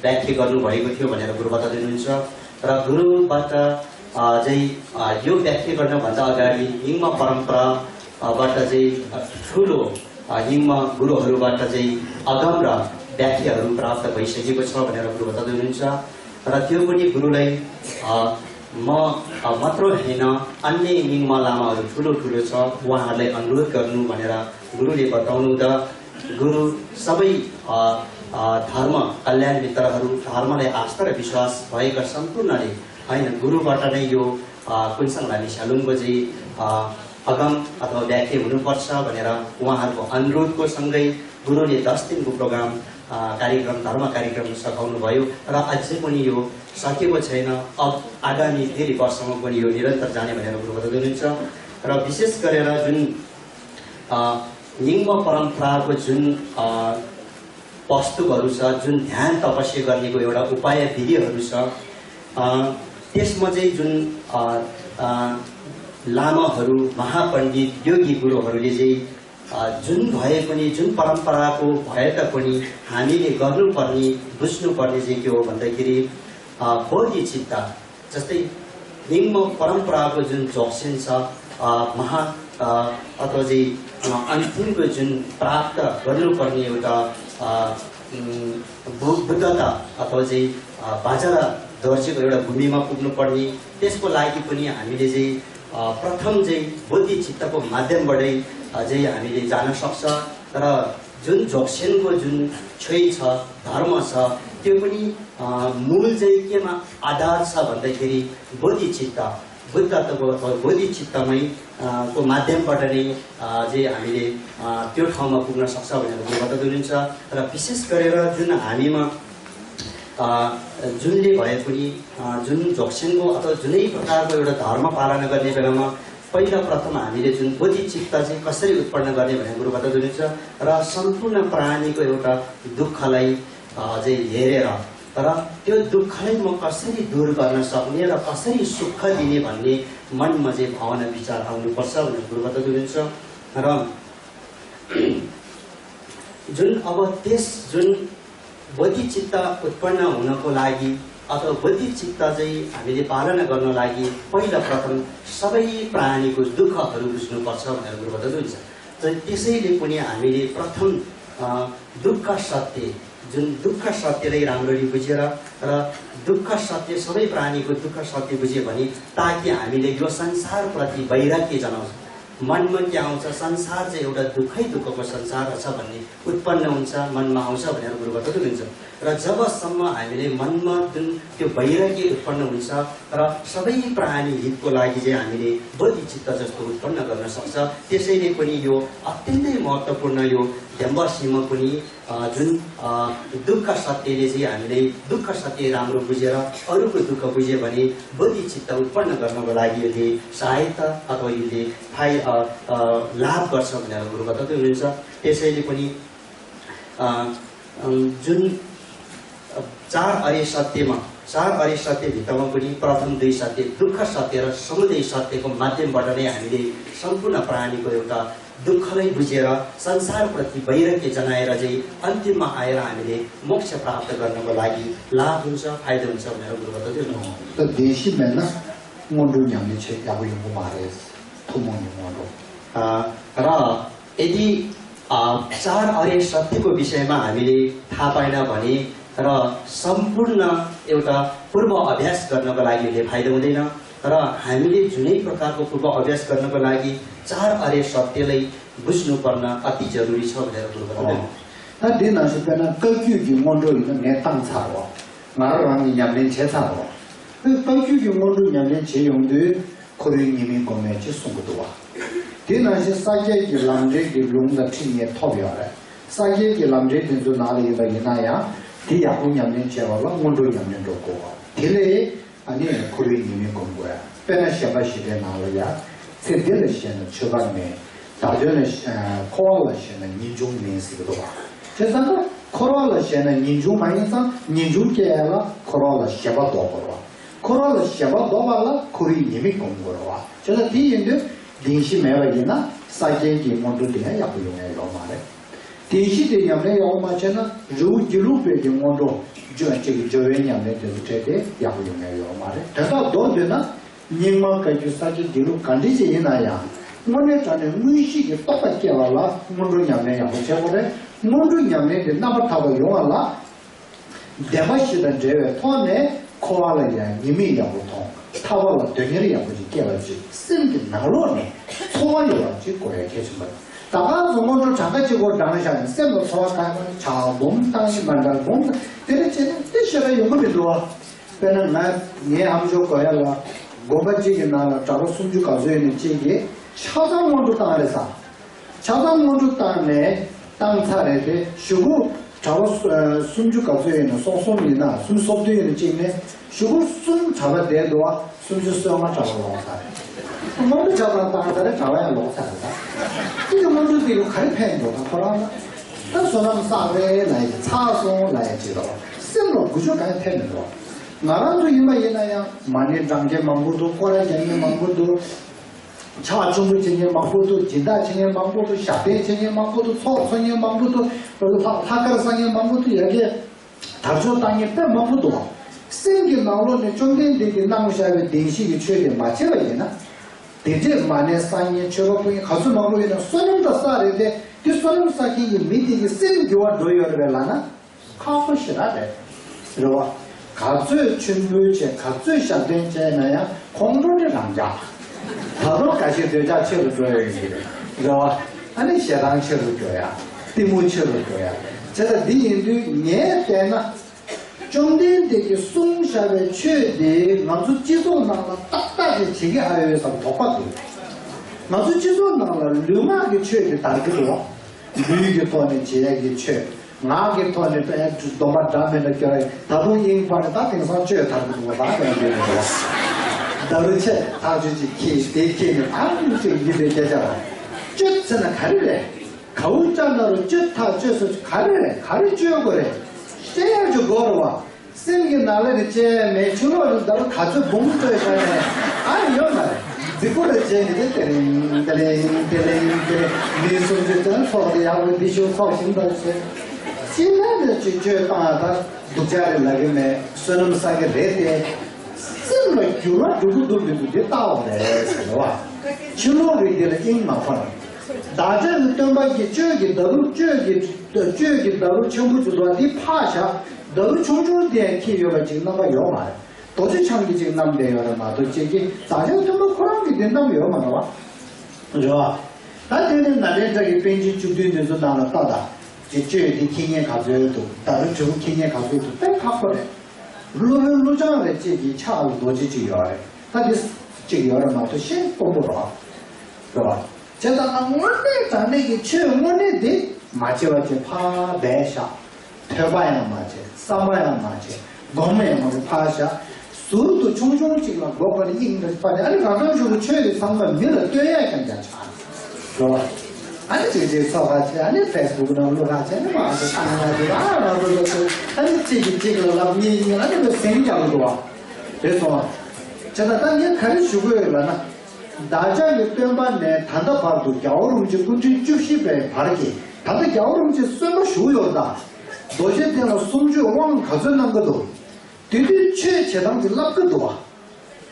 व्याख्या गर्नुभएको थियो भनेर गुरु बताउनुहुन्छ र गुरुबाट चाहिँ यो व्याख्या गर्नभन्दा अगाडि हिङमा परम्पराबाट चाहिँ ठुलो हिङमा गुरुहरूबाट चाहिँ अगम र व्याख्याहरू प्राप्त भइसकेको छ भनेर गुरु बताउनुहुन्छ र त्यो पनि गुरुलाई म मात्र होइन अन्य हिङमा लामाहरू ठुलो ठुलो छ उहाँहरूलाई अनुरोध गर्नु भनेर गुरुले बताउनुहुँदा गुरु सबै धर्म कल्याण मित्रहरू धर्मलाई आस्था र विश्वास भएका सम्पूर्णले हैन गुरुबाट नै यो कुन्सल लामेस्यालुङको चाहिँ अगम अथवा व्याख्या हुनुपर्छ भनेर उहाँहरूको अनुरोधको सँगै गुरुले 10 दिनको प्रोग्राम कार्यक्रम धर्म कार्यक्रम सघाउनु भयो र अझै पनि यो सकेको छैन अब आगामी धेरै वर्षमा पनि यो निरन्तर जाने भनेर गुरु बताउनुहुन्छ र विशेष गरेर जुन लिङ्ग परम्पराको जुन वस्तुहरू छ जुन ध्यान तपस्या गर्नेको एउटा उपाय विधिहरू छ त्यसमा चाहिँ जुन लामाहरू महापण्डित योगी गुरुहरूले चाहिँ जुन भए पनि जुन परम्पराको भए तापनि हामीले गर्नुपर्ने बुझ्नुपर्ने चाहिँ के हो भन्दाखेरि बोधिचित्त जस्तै निम्न परम्पराको जुन जोक्सन छ अथवा चाहिँ अन्तिमको जुन प्राप्त गर्नुपर्ने एउटा बुद्धता अथवा चाहिँ बाजा दर्शीको एउटा भूमिमा पुग्नुपर्ने त्यसको लागि पनि हामीले चाहिँ प्रथम चाहिँ बोधिचित्तको माध्यमबाटै चाहिँ हामीले जान सक्छ र जुन जोक्सनको जुन छोइ छ धर्म छ त्यो पनि मूल चाहिँ केमा आधार छ भन्दाखेरि बोधिचित्त बुद्धत्वको बोधिचित्तमै को माध्यमबाट नै चाहिँ हामीले त्यो ठाउँमा पुग्न सक्छ भनेर बताउँदै हुनुहुन्छ र विशेष गरेर जुन हामीमा जुनले भए पनि जुन जोक्सनको अथवा जुनै प्रकारको एउटा धर्म पालना गर्ने बेलामा पहिला प्रथम हामीले जुन बोधिचित्त चाहिँ कसरी उत्पन्न गर्ने भन्ने कुरो बताउँदै हुनुहुन्छ र सम्पूर्ण प्राणीको एउटा दुःखलाई चाहिँ हेरेर र त्यो दुःखलाई म कसरी दूर गर्न सक्ने र कसरी सुख दिने भन्ने मनमा चाहिँ भावना विचार आउनुपर्छ भन्ने कुरो बताउँदै हुनुहुन्छ र जुन अब त्यस जुन बोधिचित्त उत्पन्न हुनको लागि अथवा बोधिचित्त चाहिँ हामीले पालना गर्न लागि पहिला प्रथम सबै प्राणीको दुःखहरू बुझ्नुपर्छ भनेर कुरो बताउँदै हुन्छ त्यसैले पनि हामीले प्रथम दुःख सत्य जुन दुःख सत्यलाई राम्ररी बुझेर र दुःख सत्य सबै प्राणीको दुःख सत्य बुझ्यो भने ताकि हामीले यो संसारप्रति वैराग्य जनाउँछ मनमा के आउँछ संसार चाहिँ एउटा दुःखै दुःखको संसार छ भन्ने उत्पन्न हुन्छ मनमा आउँछ भनेर कुरो बताउँदै हुन्छ र जबसम्म हामीले मनमा जुन त्यो वैराग्य उत्पन्न हुन्छ र सबै प्राणी हितको लागि चाहिँ हामीले बोधिचित्त जस्तो उत्पन्न गर्न सक्छ त्यसैले पनि यो अत्यन्तै महत्त्वपूर्ण यो ध्यम्बसीमा पनि जुन दुःख सत्यले चाहिँ हामीले दुःख सत्य राम्रो बुझेर अरूको दुःख बुझ्यो भने बोधिचित्त उत्पन्न गर्नको लागि यसले सहायता अथवा यसले लाभ गर्छ भनेर कुरो बताउँदै हुनुहुन्छ त्यसैले पनि जुन चार अर्य सत्यभित्रमा पनि प्रथम दुई सत्य दुःख सत्य र समुदय सत्यको माध्यमबाट नै हामीले सम्पूर्ण प्राणीको एउटा दुःखलाई बुझेर संसारप्रति वैराग्य जनाएर चाहिँ अन्तिममा आएर हामीले मोक्ष प्राप्त गर्नको लागि लाभ हुन्छ फाइदा हुन्छ भनेर कुरो बताउँदै हुनुहुन्छ देशी मेलमा मोन्डो न्यामले चाहिँ अब यो मारे थुमोनी मोन्डो र यदि चार अर्य सत्यको विषयमा हामीले थाहा पाएन भने र सम्पूर्ण एउटा पूर्व अभ्यास गर्नको लागि यसले फाइदा हुँदैन र हामीले जुनै प्रकारको पूर्व अभ्यास गर्नको लागि चार अर्य सत्यलाई बुझ्नुपर्न अति जरुरी छ भनेर कुरो बताउँदै那电脑是跟那根据的蒙着一个来当差了，俺让你两年前差了，那根据的蒙着两年前用的，可能你们公面去送不多啊。电脑是三届的蓝这的用的体验套表了，三届的蓝这的就拿了一个一那样，第二个两年前完了，蒙着两年多过，第二俺呢可能你们公过呀，本来想把时间拿了呀，在这了现在吃饭没，大家呢考了现在年终面试不多啊。 제가 코로나 시에는 인중 많이서 인중 깨라 코로나 시바 도버와 코로나 시바 도발라 코리 님이 공부로와 제가 뒤인데 딩시 매와이나 사제기 모두들이 약용해 요마래 딩시 되냐면 요마잖아 루루베기 모두 저기 저वे냐면 되게 약용해 요마래 다다 도되나 님마가 주사지 뒤로 간디지 이나야 뭐네 전에 무의식이 똑같게 와라 모두냐면 약용해 모두 냠네데 나바타고 용알라 대마시던 제외 통에 코알라야 이미야부터 타발라 되게리야부지 깨라지 쓴게 나로네 소화요지 고에 계신거 다가 모두 장가지고 다니샤는 셈도 소화가면 자몸 땅이 만날 몸 때려치는 뜻이라 용거도 배는 나예 함조 거야라 고바지게 나라 자로 숨주 가져야는 지게 차상 모두 땅에서 차상 모두 땅에 땅살에게 슈구 잡아 숨주 가서에는 소소미나 숨속도에는 찍네 슈구 숨 잡아대도와 숨주성만 잡아놓은 사람 먼저 잡아 땅살에 잡아야 놓은 사람이다 이거 먼저 이거 가리패는 거다 그러나 그 사람 사회에 나이 차송 나이지도 쌤로 무조건 패는 거 나라도 이마 이나야 많이 장제 망고도 꼬라쟁이 망고도 차 중부 진행 방법도 진다 진행 방법도 샤베 진행 방법도 소 진행 방법도 하카르 진행 방법도 여기 다조 땅에 때 방법도 생기 나오는 중간되게 나무샤의 대시기 최대 맞춰야겠나 대제 만에 상에 저렇게 가수 나오는 소름도 싸는데 그 소름 싸기 미디기 생기와 도여를라나 카포시라데 그리고 가수 준비제 가수 샤벤제나야 공론의 남자 바로 가시 되자 쳐도 줘야지 그리고 아니 시장 쳐도 줘야 디모 쳐도 줘야 제가 니인도 예 때나 중간되게 송샤의 최대 나도 지도나라 딱딱이 지게 하여서 똑같고 나도 지도나라 류마게 최대 다르거든 류게 돈의 지역이 최 나게 돈의 또 도마 담에는 겨 다도 인파는 다 등산 최 다르고 나가야 되는 거 다르체 아주지 키 대케는 아무것도 이게 되잖아 쯧잖아 가르래 가울장나로 쯧타 쯧서 가르쳐 그래 쎄야죠 걸어와 생긴 날에 제 매출을 나로 가져 봉투에 가네 아니 여말 그거를 제게 때린 미소주던 소리하고 비쇼 소신다세 지나는 주제 빠다 두자를 나게네 선음 사게 레데 쓸로 주라 두두두 따오네 그와 주로를 인마파 다전 덤바기 저기 너로 전부 주도한테 파샤 너무 종종된 기회가 지금 나가 요말 도저히 참기 지금 남대요 나도 저기 다른 좀 그런 게 된다면 요말 와 그죠 나한테는 나를 저기 벤치 주변에서 나는 따다 제주의 기능에 가져도 다른 좀 기능에 가져도 딱 갖고래 루장에 저기 차로 놓지지요 다들 저기 여러 마도 신 뽑으러 그봐 제가 아무리 자네기 최원에 돼 마치와지 파 대샤 태바야 맞지 싸바야 맞지 너무야 뭐 파샤 수도 종종 지금 뭐가는 인도 빠져 아니 가서 최대 상관 밀어 떼야 괜찮아 그봐 아니 이제 서가지 아니 페이스북으로 올라가지 아니 뭐 아주 상하지 아니 찍으려고 미니는 아니 뭐 생각도 와 그래서 제가 당연히 가르치고요 나 나자의 변반에 단답하고 겨울음식 군주 주시배 바르기 다들 겨울음식 쓰면 쉬워요다 도시에 때는 송주 왕 가져난 것도 되게 최제당지 납것도 와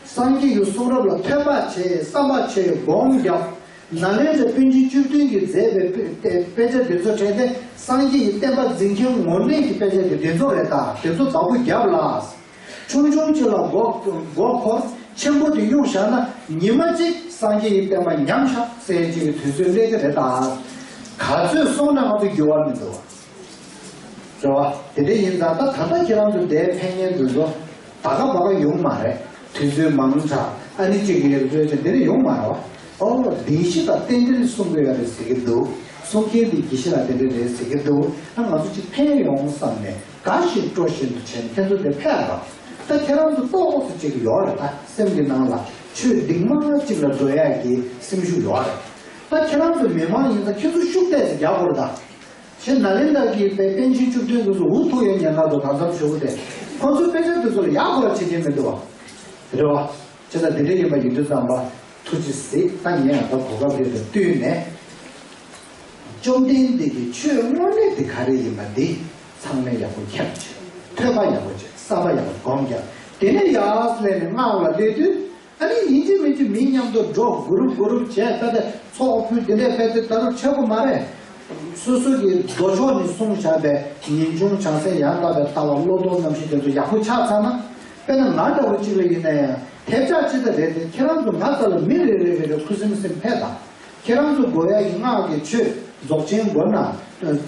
상기 유소를 퇴바체 싸마체 공격 나래의 빈지 주든기 제베 빼제 되서 제데 상기 때바 진경 모네기 빼제 되서 했다 되서 자고 겨울라 총총질라 뭐 전부도 용샤나 니마지 상기 때문에 양샤 세지 되서내게 되다 가서 소나가도 교환도 좋아 근데 인자다 다다 기랑도 내 팽년들도 다가 봐가 용 말해 되서 망자 아니 지기를 되는데 용 말아 리시다 땡들 송괴가 됐어도 송괴디 기시라 되는데도 한 아주 팽용 상네 가시 조신 chen 계속 돼 패라 다 계란도 또 지금 요하다 셈기나라 추 딩마 지금 도야기 심주 요하다 다 계란도 메마니다 계속 슉대 야고르다 신 날린다기 벤치 쭉되고 우토에 년나도 단답 쇼데 건수 빼져도 소리 야고라 지금도 와 들어와 제가 드리게 봐 유튜브 한번 투지스 땅에 더 고가버려도 뛰네 좀 된데기 최원에 가리기만데 상내야고 캡치 퇴바야고지 싸바야고 공격 되네 야스레는 마을라 되듯 아니 이제 민양도 조 그룹 제다데 소프 되네 패드 따로 쳐고 말해 수수기 도전이 송샤베 민중 장세 양가베 따와 로도 남시들도 야후 차잖아 빼는 나도 지르기네 대자치도 되듯 계란도 나달로 미래를 구심심 패다 계란도 고야기 나게 취 적진 거나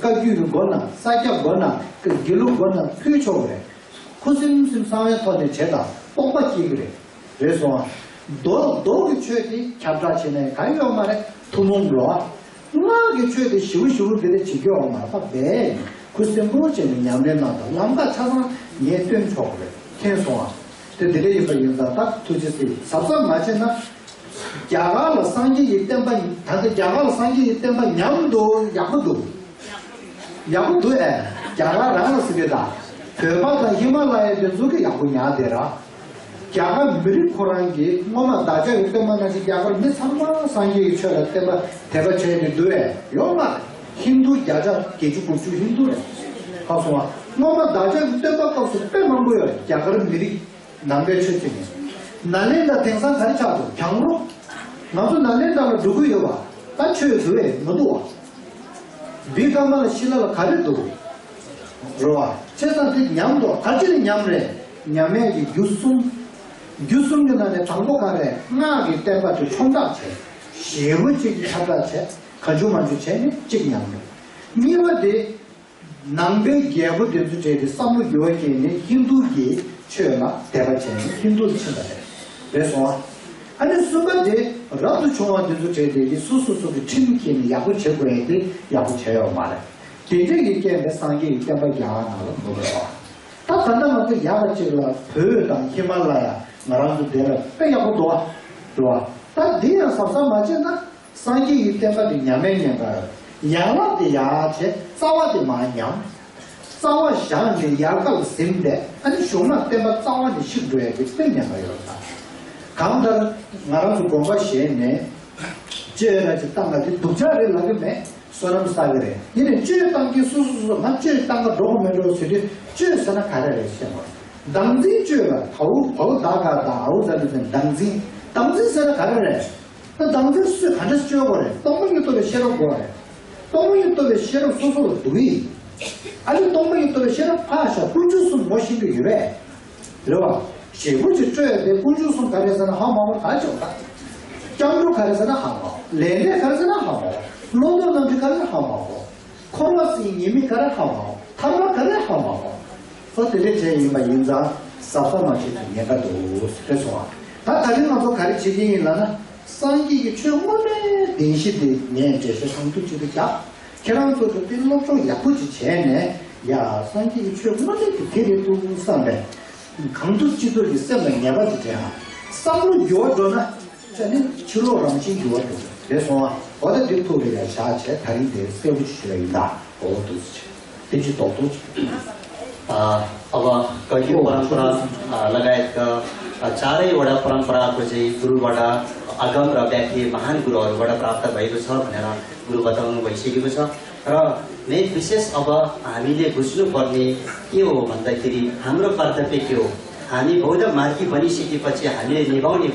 가규 거나 사격 거나 그 길로 거나 표초래 구심심 상에서는 제가 똑같이 그래 그래서 너그 취지 잡자치네 가요 말에 두몽로 나게 취지 쉬우쉬우 되게 지겨 말아 네 구심부지는 냠내나다 남가 차상 예된 초래 계속아 되게 이거 딱 투지시 sabsan 맞잖아 야가로 상기 있던반 다들 야가로 상기 있던반 냠도 야구도에 야가라는 쓰게다 그마다 히말라야에 저게 야구냐더라 갸가 미리 코란기 뭐만 다자 이때만 하지 갸가 내 삼마 상기 이쳐라 때만 대바 체에 누에 요마 힌두 야자 계주 고주 힌두래 가서와 뭐만 다자 이때만 가서 빼만 보여 갸가 미리 남배 쳤지 날린다 생산 가르쳐도 경로 나도 날린다고 누구요 봐 빠쳐요 그래 뭐도 비가만 실라가 가르도 로아 세상에 냠도 가지는 냠래 냠에 유승균한테 정복하래 나기 때문에 총각체 시험을 찾아체 가져만 주체는 찍냐고 미워데 남배 개고 된도 제대 삼로 요에 있는 힌두기 처나 대바체는 힌두기 친다래 그래서 아니 수반데 라도 좋아한데도 제대로 수수수도 팀키는 야구 제고에 야구 제어 말해 대대기 게임에 상기 있다고 야나로 뭐라 다 간다면 야가 제가 더다 히말라야 나랑도 되라 빼야고 도와 다 대야 사사 맞잖아 상기 있다고 냐면냐가 야와데 야체 싸와데 마냥 싸와 샹데 야가 셈데 아니 쇼마 때문에 싸와데 식도에 빼냐가요 감다 나랑도 공부시에네 제라지 땅가지 독자를 나게 소름 사그래 이제 제 땅기 수수수 맞제 땅가 로그메로 쓰리 제 sana 가래를 시험 당진 제가 더 나가다 아우자는 당진 sana 가래를 그 당진 수 하나씩 줘 버려 동물 유튜브에 싫어 보래 동물 유튜브에 싫어 소소로 두이 아니 동물 유튜브에 싫어 파샤 불주수 멋있게 이래 들어봐 시부지 줘야 돼 불주수 가래서는 하마을 가져가 장로 가래서는 하마 레네 가래서는 하마 로도는 가래 하마고 코로나스 이미 가래 하마 타마 가래 하마고 그때 제 이마 인자 사파마치 내가도 그래서 다 다른 것도 가르치기 일라나 상기기 최고의 대시대 내제서 상투지도 자 계란도 빌로도 약부지 전에 야 상기기 최고의 대리도 상대 강도지도 있으면 내가 주자 상로 요도나 저는 주로랑 진도도 그래서 어디 디토리아 자체 다른 데 세우고 있다 어도지 디지털도 अब कहिले परम्परा लगायतका चारैवटा परम्पराको चाहिँ गुरुबाट आगम र व्याख्या महान गुरुहरूबाट प्राप्त भएको छ भनेर गुरु बताउनु भइसकेको छ र मेन विशेष अब हामीले बुझ्नुपर्ने के हो भन्दाखेरि हाम्रो कर्तव्य के हो हामी बौद्ध मार्गी बनिसकेपछि हामीले निभाउने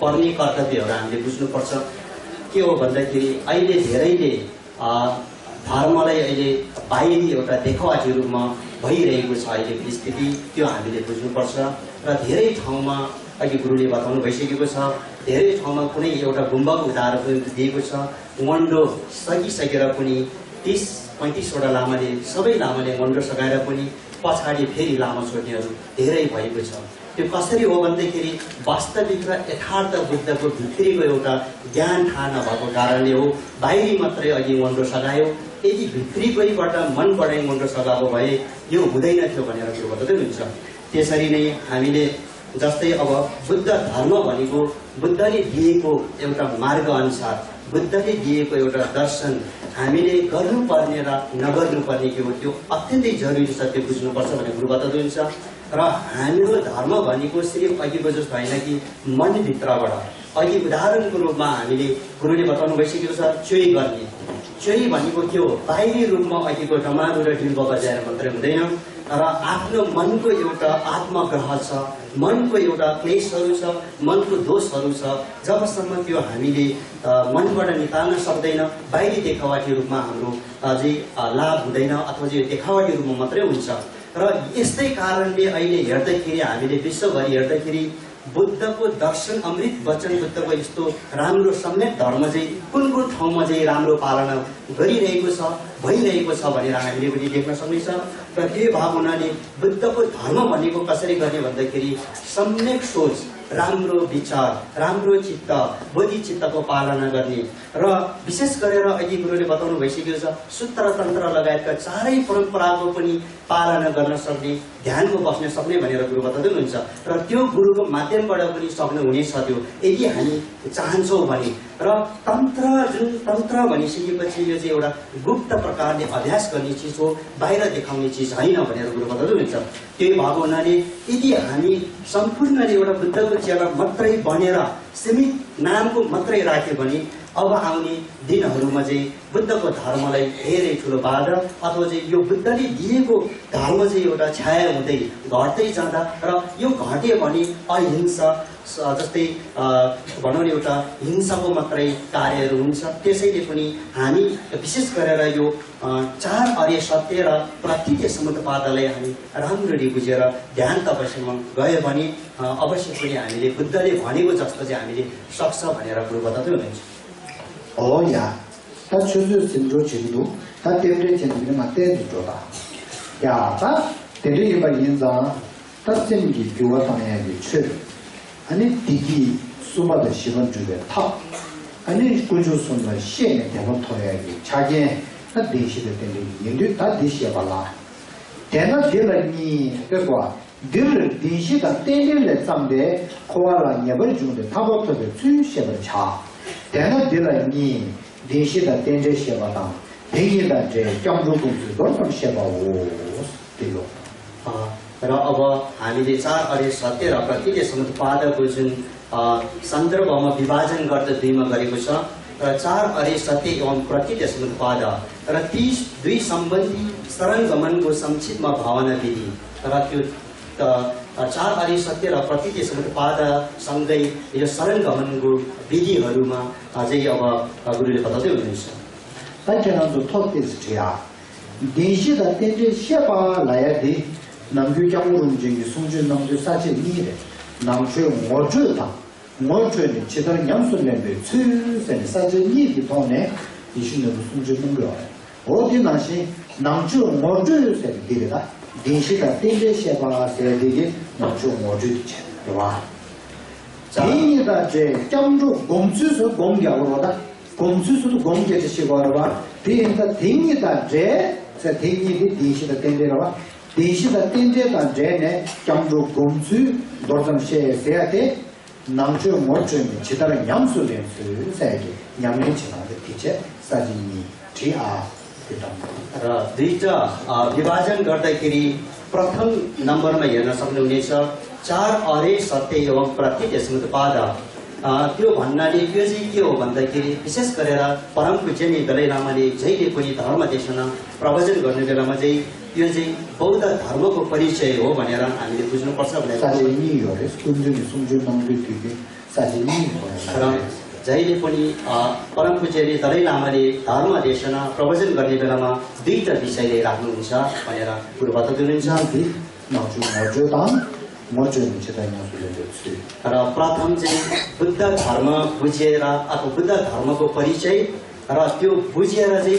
पर्ने कर्तव्यहरू हामीले बुझ्नुपर्छ के हो भन्दाखेरि अहिले धेरैले धर्मलाई अहिले बाहिरी एउटा देखावटी रूपमा भइरहेको छ अहिलेको स्थिति त्यो हामीले बुझ्नुपर्छ र धेरै ठाउँमा अघि गुरुले बताउनु भइसकेको छ धेरै ठाउँमा कुनै एउटा गुम्बाको उदाहरण पनि दिएको छ मन्डो सकिसकेर पनि 30-35 वटा लामाले सबै लामाले मन्डो सघाएर पनि पछाडि फेरि लामा छोड्नेहरू धेरै भएको छ त्यो कसरी हो भन्दाखेरि वास्तविक र यथार्थ बुद्धको भित्रीको एउटा ज्ञान थाहा नभएको कारणले हो बाहिरी मात्रै अघि मन्डो सघायो यदि भित्रीकैबाट मनबाटै मन्डो सघाएको भए यो हुँदैन थियो भनेर कुरो बताउँदै हुन्छ त्यसरी नै हामीले जस्तै अब बुद्ध धर्म भनेको बुद्धले दिएको एउटा मार्ग अनुसार बुद्धले दिएको एउटा दर्शन हामीले गर्नुपर्ने र नगर्नुपर्ने के हो त्यो अत्यन्तै जरुरी छ त्यो बुझ्नुपर्छ भन्ने कुरो बताउँदै हुन्छ र हाम्रो धर्म भनेको सिर्फ अघिको जस्तो होइन कि मनभित्रबाट अघि उदाहरणको रूपमा हामीले गुरुले बताउनु भइसकेको छ चोरी गर्ने चोरी भनेको के हो बाहिरी रूपमा अघिको डमारो र ढिल्बो बजाएर मात्रै हुँदैन र आफ्नो मनको एउटा आत्मग्रह छ मनको एउटा क्लेशहरू छ मनको दोषहरू छ जबसम्म त्यो हामीले मनबाट निकाल्न सक्दैन बाहिरी देखावटी रूपमा हाम्रो अझै लाभ हुँदैन अथवा चाहिँ देखावटी रूपमा मात्रै हुन्छ र यस्तै कारणले अहिले हेर्दाखेरि हामीले विश्वभरि हेर्दाखेरि बुद्धको दर्शन अमृत वचन बुद्धको यस्तो राम्रो सम्यक धर्म चाहिँ कुन कुन ठाउँमा चाहिँ राम्रो पालना गरिरहेको छ भइरहेको छ भनेर हामीले पनि देख्न सक्नेछ र के भाव हुनाले बुद्धको धर्म भनेको कसरी गर्ने भन्दाखेरि सम्यक सोच राम्रो विचार राम्रो चित्त बोधि चित्तको पालना गर्ने र विशेष गरेर अघि गुरुले बताउनु भइसकेको छ सूत्र तन्त्र लगायतका चारै परम्पराको पनि पालना गर्न सक्ने ध्यानमा बस्न सक्ने भनेर गुरु बताउँदै हुनुहुन्छ र त्यो गुरुको माध्यमबाट पनि सक्नु हुनेछ त्यो यदि हामी चाहन्छौँ भने र तन्त्र भनिसकेपछि यो चाहिँ एउटा गुप्त प्रकारले अभ्यास गर्ने चिज हो, बाहिर देखाउने चिज होइन भनेर कुरो बताउँदै हुन्छ। त्यही भएको हुनाले यदि हामी सम्पूर्णले एउटा बुद्धको चेला मात्रै बनेर सीमित नामको मात्रै राख्यो भने अब आउने दिनहरूमा चाहिँ बुद्धको धर्मलाई धेरै ठुलो बाधा अथवा चाहिँ यो बुद्धले दिएको धर्म चाहिँ एउटा छाया हुँदै घट्दै जाँदा र यो घट्यो भने अहिंसा जस्तै भनौँ न एउटा हिंसाको मात्रै कार्यहरू हुन्छ। त्यसैले पनि हामी विशेष गरेर यो चार आर्य सत्य र प्रतीक समुत्पादलाई हामी राम्ररी बुझेर ध्यान तपस्यामा गयो भने अवश्य पनि हामीले बुद्धले भनेको जस्तो चाहिँ हामीले सक्छ भनेर कुरो बताउँदै हुनुहुन्छ। 哦呀，他确实深入程度，他对不对程度嘛带着做的，呀，他对这一把印章，他真的给我当然的去，俺那弟弟书包的习惯就在他，俺那工作说呢，现在电话讨厌的，查见他联系的等等，应对他联系吧啦，但那对了你这个。 늘 대시가 때릴래 쌈데 코알라 예벌 중에 타버터도 주셔버 차 대나 들라니 대시가 땡제 셔바다 대기다 제 정주공주도 좀 셔바오 दिलो र अब हामीले चार आर्य सत्य र प्रतीक समुत्पादको जुन सन्दर्भमा विभाजन गर्दै दुईमा गरेको छ र चार आर्य सत्य एवं प्रतीक समुत्पाद र ती दुई सम्बन्धी शरण गमनको संक्षिप्तमा भावना विधि र त्यो चार आर्य सत्य र प्रतीक समुत्पाद सँगै यो शरण गमनको विधिहरूमा अझै अब गुरुले बताउँदै हुनुहुन्छ। 大家都讨的是这样，联系的跟着写吧来的，能够将我们这个送去能够啥些你的，能去我知道，我觉得其他杨树人的出生的啥些你的方呢，也是能够送去能够的。我的那些能去我知道的的，联系的跟着写吧来的，能去我知道的，对吧？第二个这江州公司是公家的。 공수수도 공개지 시고하라 비인다 딩이다 제자 딩이디 디시다 땡데라와 디시다 땡데다 제네 경주 공수 도점시에 세야데 남주 모주미 지다른 양수련수 세게 양면 지나데 디체 사진이 지아 र दुईटा विभाजन गर्दाखेरि प्रथम नम्बरमा हेर्न सक्नुहुनेछ चार आर्य सत्य एवं प्रतीक समुत्पाद त्यो भन्नाले यो चाहिँ के हो भन्दाखेरि विशेष गरेर परम पूज्य दलाई लामाले जहिले पनि धर्म देशना प्रवचन गर्ने बेलामा चाहिँ यो चाहिँ बौद्ध धर्मको परिचय हो भनेर हामीले बुझ्नुपर्छ भनेर र जहिले पनि परम पूज्य दलाई लामाले धर्म देशना प्रवचन गर्ने बेलामा दुईटा विषयले राख्नुहुन्छ भनेर कुरो बताउँदै हुनुहुन्छ। र प्रथम चाहिँ बुद्ध धर्म बुझेर अथवा बुद्ध धर्मको परिचय र त्यो बुझेर चाहिँ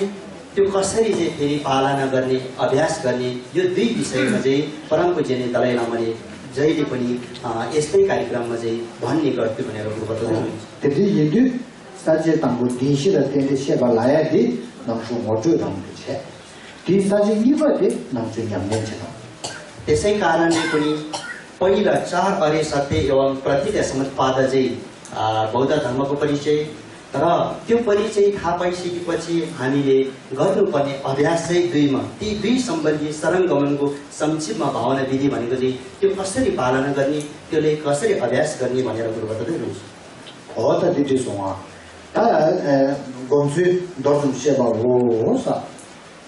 त्यो कसरी चाहिँ फेरि पालना गर्ने अभ्यास गर्ने यो दुई विषयमा चाहिँ परम पूज्य दलाई लामाले जहिले पनि यस्तै कार्यक्रममा चाहिँ भन्ने गर्थ्यो भनेर बताउँदै हुनुहुन्छ। त्यसै कारणले पनि पहिला चार आर्य सत्य एवं प्रतीक समुत्पाद चाहिँ बौद्ध धर्मको परिचय र त्यो परिचय थाहा पाइसकेपछि हामीले गर्नुपर्ने अभ्यास चाहिँ दुईमा ती दुई सम्बन्धी शरण गमनको संक्षिप्तमा भावना विधि भनेको चाहिँ त्यो कसरी पालना गर्ने त्यसले कसरी अभ्यास गर्ने भनेर कुरो बताउँदै हुनुहुन्छ। हो त दिदी सुवा ता गोमसु दर्शन सेवा हो सा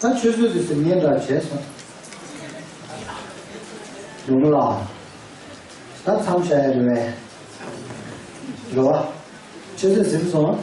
ता छुजु दिस नियम रा छेस नुला 他唱起来对不对？有啊，就是怎么说？